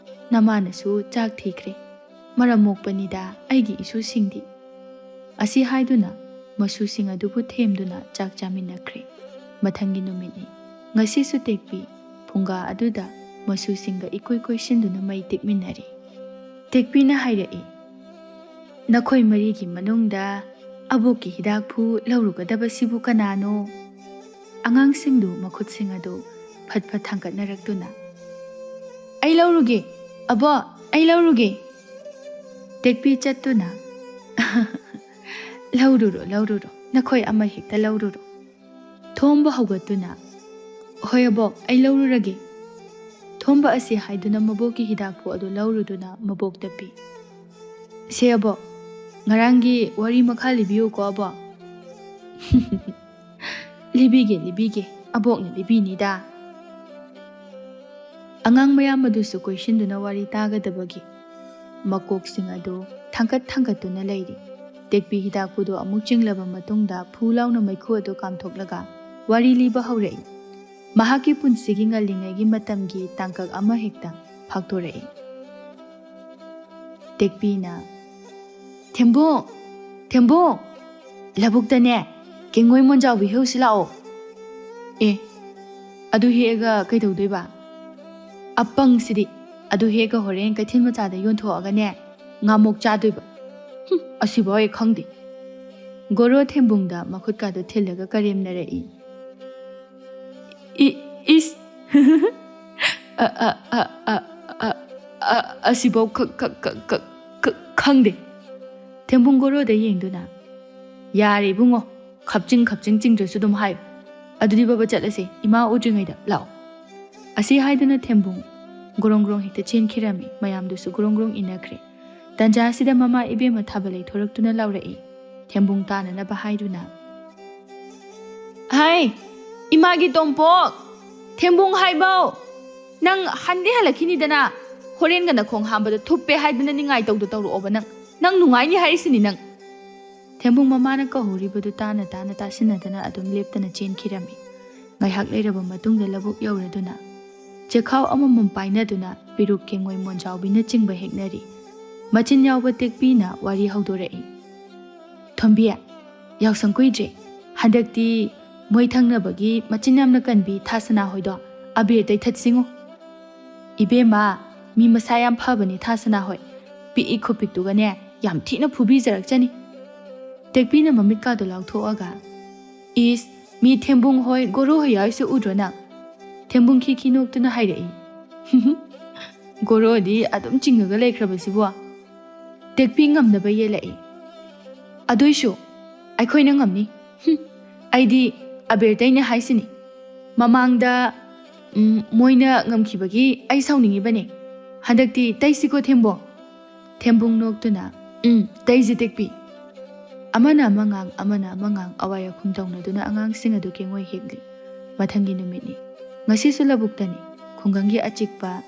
ꯅꯃꯥꯅꯁꯨ ꯆꯥꯛ ꯊꯤꯈ꯭ꯔꯦ꯫ ꯃꯔꯝ ꯃꯣꯛꯄꯅꯤꯗ ꯑꯩꯒꯤ ꯏꯁꯨꯁꯤꯡꯗꯤ꯫" ꯑꯁꯤ ꯍꯥꯏꯗꯨꯅ ꯃꯁꯨꯁꯤꯡ ꯑꯗꯨꯕꯨ ꯊꯦꯝꯗꯨꯅ ꯆꯥꯛ ꯆꯥꯃꯤꯟꯅꯈ꯭ꯔꯦ꯫ ꯃꯊꯪꯒꯤ ꯅꯨꯃꯤꯠꯅꯤ꯫ ꯉꯁꯤꯁꯨ ꯇꯦꯛꯄꯤ ꯐꯨꯡꯒꯥ ꯑꯗꯨꯗ ꯃꯁꯨꯁꯤꯡꯒ ꯏꯀꯣꯏ ꯀꯣꯏꯁꯤꯟꯗꯨꯅ ꯃꯩ ꯇꯤꯛꯃꯤꯟꯅꯔꯤ꯫ ꯇꯦꯛꯄꯤꯅ ꯍꯥꯏꯔꯛꯏ, "ꯅꯈꯣꯏ ꯃꯔꯤꯒꯤ ꯃꯅꯨꯡꯗ ꯑꯕꯣꯛꯀꯤ ꯍꯤꯗꯥꯛ ꯐꯨ ꯂꯧꯔꯨꯒꯗꯕꯁꯤꯕꯨ ꯀꯅꯥꯅꯣ?" ꯑꯉꯥꯡꯁꯤꯡꯗꯨ ꯃꯈꯨꯠꯁꯤꯡ ꯑꯗꯨ ꯐꯠ ꯐꯠ ꯊꯥꯡꯒꯠꯅꯔꯛꯇꯨꯅ, "ꯑꯩ ꯂꯧꯔꯨꯒꯦ, ꯑꯕꯣꯛ, ꯑꯩ ꯂꯧꯔꯨꯒꯦ!" ꯇꯦꯛꯄꯤ ꯆꯠꯇꯨꯅ, "ꯂꯧꯔꯨꯔꯣ, ꯂꯧꯔꯨꯔꯣ, ꯅꯈꯣꯏ ꯑꯃ ꯍꯦꯛꯇ ꯂꯧꯔꯨꯔꯣ꯫" ꯊꯣꯝꯕ ꯍꯧꯒꯠꯇꯨꯅ, "ꯍꯣꯏ ꯑꯕꯣꯛ, ꯑꯩ ꯂꯧꯔꯨꯔꯒꯦ꯫" ꯊꯣꯝꯕ ꯑꯁꯤ ꯍꯥꯏꯗꯨꯅ ꯃꯕꯣꯛꯀꯤ ꯍꯤꯗꯥꯛꯄꯨ ꯑꯗꯨ ꯂꯧꯔꯨꯗꯨꯅ ꯃꯕꯣꯛꯇ ꯄꯤ꯫ "ꯁꯦ ꯑꯕꯣꯛ, ꯉꯔꯥꯡꯒꯤ ꯋꯥꯔꯤ ꯃꯈꯥ ꯂꯤꯕꯤꯌꯨꯀꯣ ꯑꯕꯣꯛ꯫" "ꯂꯤꯕꯤꯒꯦ, ꯂꯤꯕꯤꯒꯦ, ꯑꯕꯣꯛꯅ ꯂꯤꯕꯤꯅꯤꯗ꯫" ꯑꯉꯥꯡ ꯃꯌꯥꯝ ꯑꯗꯨꯁꯨ ꯀꯣꯏꯁꯤꯟꯗꯨꯅ ꯋꯥꯔꯤ ꯇꯥꯒꯗꯕꯒꯤ ꯃꯀꯣꯛꯁꯤꯡ ꯑꯗꯨ ꯊꯥꯡꯒꯠ ꯊꯥꯡꯒꯠꯇꯨꯅ ꯂꯩꯔꯤ꯫ ꯇꯦꯛꯄꯤ ꯍꯤꯗꯥꯛꯄꯨꯗꯨ ꯑꯃꯨꯛ ꯆꯤꯡꯂꯕ ꯃꯇꯨꯡꯗ ꯐꯨ ꯂꯥꯎꯅ ꯃꯩꯈꯨ ꯑꯗꯨ ꯀꯥꯝꯊꯣꯛꯂꯒ ꯋꯥꯔꯤ ꯂꯤꯕ ꯍꯧꯔꯛꯏ꯫ ꯃꯍꯥꯛꯀꯤ ꯄꯨꯟꯁꯤꯒꯤ ꯉꯜꯂꯤꯉꯩꯒꯤ ꯃꯇꯝꯒꯤ ꯇꯥꯡꯀꯛ ꯑꯃ ꯍꯦꯛꯇ ꯐꯥꯛꯇꯣꯔꯛꯏ꯫ ꯇꯦꯛꯄꯤꯅ, "ꯊꯦꯝꯕꯣꯡ, ꯊꯦꯝꯕꯣꯡ, ꯂꯧꯕꯨꯛꯇꯅꯦ ꯀꯦꯡꯉꯣꯏ ꯃꯣꯟꯖꯥꯎꯕꯤ ꯍꯦꯛꯎꯁꯤ ꯂꯥꯛꯑꯣ꯫" "ꯑꯦ, ꯑꯗꯨ ꯍꯦꯛꯑꯒ ꯀꯩꯗꯧꯗꯣꯏꯕ?" "ꯑꯄꯪꯁꯤꯗꯤ, ꯑꯗꯨ ꯍꯦꯛꯒ ꯍꯣꯔꯦꯟ ꯀꯩꯊꯦꯜ ꯃꯆꯥꯗ ꯌꯣꯟꯊꯣꯛꯑꯒꯅꯦ, ꯉꯥꯃꯣꯛ ꯆꯥꯗꯣꯏꯕ꯫ ꯍꯨꯝ, ꯑꯁꯤꯐꯥꯎ ꯑꯩ ꯈꯪꯗꯦ꯫ ꯒꯣꯔꯣ ꯊꯦꯝꯕꯨꯡꯗ ꯃꯈꯨꯠꯀꯥꯗꯨ ꯊꯤꯜꯂꯒ ꯀꯔꯦꯝꯅꯔꯛꯏ꯫ "ꯏ-, ꯏꯁ!" "ꯑ, ꯑ, ꯑ, ꯑ, ꯑ, ꯑ, ꯑꯁꯤꯐꯥꯎ ꯈ-, ꯈ-, ꯈ-, ꯈ-, ꯈ-, ꯈꯪꯗꯦ꯫" ꯊꯦꯝꯕꯨꯡ ꯒꯣꯔꯣꯗ ꯌꯦꯡꯗꯨꯅ, "ꯌꯥꯔꯦ ꯏꯕꯨꯡꯉꯣ, ꯈꯞꯆꯤꯡ ꯈꯞꯆꯤꯡ ꯆꯤꯡꯗ꯭ꯔꯁꯨ ꯑꯗꯨꯝ ꯍꯥꯏꯌꯨ꯫ ꯑꯗꯨꯗꯤ ꯕꯕꯥ ꯆꯠꯂꯁꯦ, ꯏꯃꯥ ꯎꯗ꯭ꯔꯤꯉꯩꯗ ꯂꯥꯛꯑꯣ꯫" ꯑꯁꯤ ꯍꯥꯏꯗꯨꯅ ꯊꯦꯝꯕꯨꯡ ꯒꯣꯔꯣꯡ ꯒꯣꯔꯣꯡ ꯍꯦꯛꯇ ꯆꯦꯟꯈꯤꯔꯝꯃꯤ꯫ ꯃꯌꯥꯝꯗꯨꯁꯨ ꯒꯣꯔꯣꯡ ꯒꯣꯔꯣꯡ ꯏꯟꯅꯈ꯭ꯔꯦ꯫ ꯇꯟꯖꯥ ꯑꯁꯤꯗ ꯃꯃꯥ ꯏꯕꯦꯝꯃ ꯊꯥꯕ ꯂꯩꯊꯣꯔꯛꯇꯨꯅ ꯂꯥꯎꯔꯛꯏ꯫ ꯊꯦꯝꯕꯨꯡ ꯇꯥꯅꯅꯕ ꯍꯥꯏꯗꯨꯅ, "ꯍꯥꯏ, ꯏꯃꯥꯒꯤ ꯇꯣꯝꯄꯣꯛ! ꯊꯦꯝꯕꯨꯡ ꯍꯥꯏꯕꯧ! ꯅꯪ ꯍꯟꯗꯤ ꯍꯜꯂꯛꯈꯤꯅꯤꯗꯅ? ꯍꯣꯔꯦꯟꯒ ꯅꯈꯣꯡ ꯍꯥꯝꯕꯗ ꯊꯨꯞꯄꯦ ꯍꯥꯏꯗꯅ ꯅꯤꯡꯉꯥꯏ ꯇꯧꯗ ꯇꯧꯔꯛꯑꯣꯕ ꯅꯪ꯫ ꯅꯪ ꯅꯨꯡꯉꯥꯏꯅꯤ ꯍꯥꯏꯔꯤꯁꯤꯅꯤ ꯅꯪ꯫" ꯊꯦꯝꯕꯨꯡ ꯃꯃꯥꯅ ꯀꯧꯍꯧꯔꯤꯕꯗꯨ ꯇꯥꯅ ꯇꯥꯅ ꯇꯥꯁꯤꯟꯅꯗꯅ ꯑꯗꯨꯝ ꯂꯦꯞꯇꯅ ꯆꯦꯟꯈꯤꯔꯝꯃꯤ꯫ ꯉꯥꯏꯍꯥꯛ ꯂꯩꯔꯕ ꯃꯇꯨꯡꯗ ꯂꯧꯕꯨꯛ ꯌꯧꯔꯗꯨꯅ ꯆꯦꯈꯥꯎ ꯑꯃꯃꯝ ꯄꯥꯏꯅꯗꯨꯅ ꯄꯦꯔꯨꯛ, ꯀꯦꯡꯉꯣꯏ, ꯃꯣꯟꯖꯥꯎꯕꯤꯅꯆꯤꯡꯕ ꯍꯦꯛꯅꯔꯤ꯫ ꯃꯆꯤꯟ ꯌꯥꯎꯕ ꯇꯦꯛꯄꯤꯅ ꯋꯥꯔꯤ ꯍꯧꯗꯣꯔꯛꯏ꯫ "ꯊꯣꯝꯕꯤ, ꯌꯥꯎꯁꯪ ꯀꯨꯏꯗ꯭ꯔꯦ꯫ ꯍꯟꯗꯛꯇꯤ ꯃꯣꯏ ꯊꯪꯅꯕꯒꯤ ꯃꯆꯤꯟ ꯌꯥꯝꯅ ꯀꯟꯕꯤ ꯊꯥꯁꯅꯥ ꯍꯣꯏꯗꯣ ꯑꯕꯦꯔ ꯇꯩꯊꯠꯁꯤꯉꯣ꯫" "ꯏꯕꯦꯝꯃ, ꯃꯤ ꯃꯁꯥ ꯌꯥꯝ ꯐꯕꯅꯦ ꯊꯥꯁꯅꯥ ꯍꯣꯏ꯫ ꯄꯤꯛꯏ ꯈꯨꯄꯤꯛꯇꯨꯒꯅꯦ ꯌꯥꯝ ꯊꯤꯅ ꯐꯨꯕꯤꯖꯔꯛꯆꯅꯤ꯫" ꯇꯦꯛꯄꯤꯅ ꯃꯃꯤꯠꯀꯥꯗꯣ ꯂꯥꯎꯊꯣꯛꯑꯒ, "ꯏꯁ, ꯃꯤ ꯊꯦꯝꯕꯨꯡ ꯍꯣꯏ, ꯒꯣꯔꯣ ꯍꯣꯏ ꯌꯥꯎꯔꯤꯁꯦ ꯎꯗ꯭ꯔꯣ ꯅꯪ?" ꯊꯦꯝꯕꯨꯡ ꯈꯤꯈꯤ ꯅꯣꯛꯇꯨꯅ ꯍꯥꯏꯔꯛꯏ꯫ "ꯒꯣꯔꯣꯗꯤ ꯑꯗꯨꯝ ꯆꯤꯡꯉꯒ ꯂꯩꯈ꯭ꯔꯕꯁꯤꯕꯣ?" ꯇꯦꯛꯄꯤ ꯉꯝꯅꯕ ꯌꯦꯜꯂꯛꯏ꯫ "ꯑꯗꯨꯏꯁꯨ ꯑꯩꯈꯣꯏꯅ ꯉꯝꯅꯤ꯫ ꯍꯨꯝ, ꯑꯩꯗꯤ ꯑꯕꯦꯔ ꯇꯩꯅꯦ ꯍꯥꯏꯁꯤꯅꯤ꯫ ꯃꯃꯥꯡꯗ, ꯎꯝ, ꯃꯣꯏꯅ ꯉꯝꯈꯤꯕꯒꯤ ꯑꯩ ꯁꯥꯎꯅꯤꯡꯉꯤꯕꯅꯦ꯫ ꯍꯟꯗꯛꯇꯤ ꯇꯩꯁꯤꯀꯣ ꯊꯦꯝꯕꯣꯡ?" ꯊꯦꯝꯕꯨꯡ ꯅꯣꯛꯇꯨꯅ, "ꯎꯝ, ꯇꯩꯁꯤ ꯇꯦꯛꯄꯤ꯫" ꯑꯃꯅ ꯑꯃ ꯉꯥꯡ, ꯑꯃꯅ ꯑꯃ ꯉꯥꯡ, ꯑꯋꯥꯏ ꯑꯈꯨꯝ ꯇꯧꯅꯗꯨꯅ ꯑꯉꯥꯡꯁꯤꯡ ꯑꯗꯨ ꯀꯦꯡꯉꯣꯏ ꯍꯦꯛꯂꯤ꯫ ꯃꯊꯪꯒꯤ ꯅꯨꯃꯤꯠꯅꯤ꯫ ꯉꯁꯤꯁꯨ ꯂꯧꯕꯨꯛꯇꯅꯤ꯫ ꯈꯨꯡꯒꯪꯒꯤ ꯑꯆꯤꯛꯄ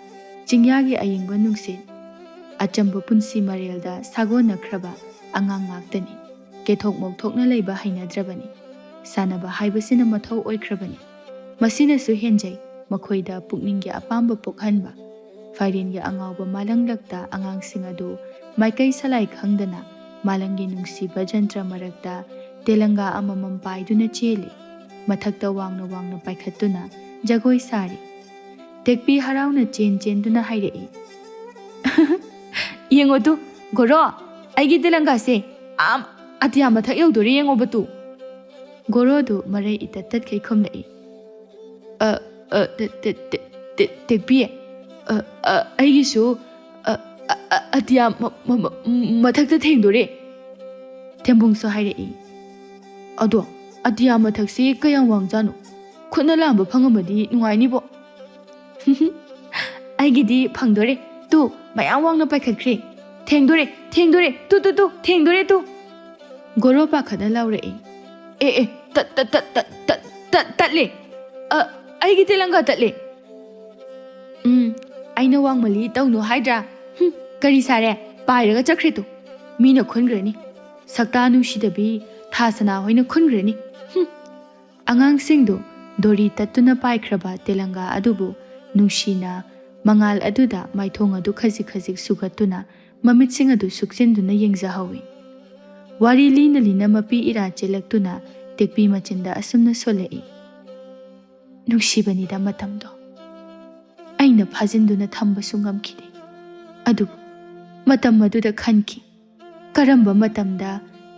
ꯆꯤꯡꯌꯥꯒꯤ ꯑꯌꯤꯡꯕ ꯅꯨꯡꯁꯤꯠ, ꯑꯆꯝꯕ ꯄꯨꯟꯁꯤ ꯃꯔꯦꯜꯗ ꯁꯥꯒꯣꯟꯅꯈ꯭ꯔꯕ ꯑꯉꯥꯡ ꯉꯥꯛꯇꯅꯤ꯫ ꯀꯦꯊꯣꯛ ꯃꯧꯊꯣꯛꯅ ꯂꯩꯕ ꯍꯩꯅꯗ꯭ꯔꯕꯅꯤ꯫ ꯁꯥꯟꯅꯕ ꯍꯥꯏꯕꯁꯤꯅ ꯃꯊꯧ ꯑꯣꯏꯈ꯭ꯔꯕꯅꯤ꯫ ꯃꯁꯤꯅꯁꯨ ꯍꯦꯟꯖꯩ, ꯃꯈꯣꯏꯗ ꯄꯨꯛꯅꯤꯡꯒꯤ ꯑꯄꯥꯝꯕ ꯄꯣꯛꯍꯟꯕ꯫ ꯐꯥꯏꯔꯦꯟꯒꯤ ꯑꯉꯥꯎꯕ ꯃꯥꯂꯪꯂꯛꯇ ꯑꯉꯥꯡꯁꯤꯡ ꯑꯗꯨ ꯃꯥꯏꯀꯩ ꯁꯂꯥꯏ ꯈꯪꯗꯅ ꯃꯥꯂꯪꯒꯤ ꯅꯨꯡꯁꯤꯕ ꯖꯟꯇ꯭ꯔ ꯃꯔꯛꯇ ꯇꯦꯂꯪꯒꯥ ꯑꯃꯃꯝ ꯄꯥꯏꯗꯨꯅ ꯆꯦꯜꯂꯤ꯫ ꯃꯊꯛꯇ ꯋꯥꯡꯅ ꯋꯥꯡꯅ ꯄꯥꯏꯈꯠꯇꯨꯅ ꯖꯒꯣꯏ ꯁꯥꯔꯤ꯫ ꯇꯦꯛꯄꯤ ꯍꯔꯥꯎꯅ ꯆꯦꯟ ꯆꯦꯟꯗꯨꯅ ꯍꯥꯏꯔꯛꯏ꯫ "ꯌꯦꯡꯉꯣ ꯇꯨ, ꯒꯣꯔꯣ, ꯑꯩꯒꯤ ꯇꯦꯂꯪꯒꯥꯁꯦ ꯑꯥ ꯑꯇꯤꯌꯥ ꯃꯊꯛ ꯌꯧꯗꯣꯔꯦ, ꯌꯦꯡꯉꯣꯕ ꯇꯨ!" ꯒꯣꯔꯣꯗꯨ ꯃꯔꯩ ꯏꯇꯠ ꯇꯠꯈꯩ ꯈꯨꯝꯂꯛꯏ꯫ "ꯑ, ꯑ, ꯇꯦ-, ꯇꯦ-, ꯇꯦ-, ꯇꯦ-, ꯇꯦꯛꯄꯤ, ꯑ, ꯑ, ꯑꯩꯒꯤꯁꯨ, ꯑ, ꯑ, ꯑ, ꯑꯇꯤꯌꯥ ꯃ-, ꯃ-, ꯃ-, ꯃꯊꯛꯇ ꯊꯦꯡꯗꯣꯔꯦ!" ꯊꯦꯝꯕꯨꯡꯁꯨ ꯍꯥꯏꯔꯛꯏ꯫ "ꯑꯗꯣ ꯑꯇꯤꯌꯥ ꯃꯊꯛꯁꯤ ꯀꯌꯥꯝ ꯋꯥꯡꯖꯥꯠꯅꯣ? ꯈꯨꯠꯅ ꯂꯥꯝꯕ ꯐꯪꯉꯝꯃꯗꯤ ꯅꯨꯡꯉꯥꯏꯅꯤꯕꯣ!" "ꯑꯩꯒꯤꯗꯤ ꯐꯪꯗꯣꯔꯦ꯫ ꯇꯨ, ꯃꯌꯥꯝ ꯋꯥꯡꯅ ꯄꯥꯏꯈꯠꯈ꯭ꯔꯦ꯫ ꯊꯦꯡꯗꯣꯔꯦ, ꯊꯦꯡꯗꯣꯔꯦ, ꯇꯨ, ꯇꯨ, ꯇꯨ, ꯊꯦꯡꯗꯣꯔꯦ, ꯇꯨ!" ꯒꯣꯔꯣ ꯄꯥꯈꯠꯅ ꯂꯥꯎꯔꯛꯏ꯫ "ꯑꯦ, ꯑꯦ, ꯇꯠ, ꯇꯠ, ꯇꯠ, ꯇꯠ, ꯇꯠ, ꯇꯠ, ꯇꯠꯂꯦ! ꯑ, ꯑꯩꯒꯤ ꯇꯦꯂꯪꯒꯥ ꯇꯠꯂꯦ!" "ꯎꯝ, ꯑꯩꯅ ꯋꯥꯡꯃꯜꯂꯤ ꯇꯧꯅꯨ ꯍꯥꯏꯗ꯭ꯔꯥ? ꯍꯨꯝ, ꯀꯔꯤ ꯁꯥꯔꯦ? ꯄꯥꯏꯔꯒ ꯆꯠꯈ꯭ꯔꯦ ꯇꯨ꯫ ꯃꯤꯅ ꯈꯨꯟꯈ꯭ꯔꯅꯤ꯫ ꯁꯛꯇꯥ ꯅꯨꯡꯁꯤꯗꯕꯤ ꯊꯥ ꯁꯅꯥ ꯍꯣꯏꯅ ꯈꯨꯟꯈ꯭ꯔꯅꯤ꯫ ꯍꯨꯝ!" ꯑꯉꯥꯡꯁꯤꯡꯗꯨ ꯗꯣꯔꯤ ꯇꯠꯇꯨꯅ ꯄꯥꯏꯈ꯭ꯔꯕ ꯇꯦꯂꯪꯒꯥ ꯑꯗꯨꯕꯨ ꯅꯨꯡꯁꯤꯅ ꯃꯉꯥꯜ ꯑꯗꯨꯗ ꯃꯥꯏꯊꯣꯡ ꯑꯗꯨ ꯈꯖꯤꯛ ꯈꯖꯤꯛ ꯁꯨꯒꯠꯇꯨꯅ ꯃꯃꯤꯠꯁꯤꯡ ꯑꯗꯨ ꯁꯨꯛꯆꯤꯟꯗꯨꯅ ꯌꯦꯡꯖꯍꯧꯏ꯫ ꯋꯥꯔꯤ ꯂꯤꯅ ꯂꯤꯅ ꯃꯄꯤ ꯏꯔꯥ ꯆꯦꯜꯂꯛꯇꯨꯅ ꯇꯦꯛꯄꯤ ꯃꯆꯤꯟꯗ ꯑꯁꯨꯝꯅ ꯁꯣꯜꯂꯛꯏ꯫ "ꯅꯨꯡꯁꯤꯕꯅꯤꯗ ꯃꯇꯝꯗꯣ꯫ ꯑꯩꯅ ꯐꯥꯖꯤꯟꯗꯨꯅ ꯊꯝꯕꯁꯨ ꯉꯝꯈꯤꯗꯦ꯫ ꯑꯗꯨꯕꯨ ꯃꯇꯝ ꯑꯗꯨꯗ ꯈꯟꯈꯤ, ꯀꯔꯝꯕ ꯃꯇꯝꯗ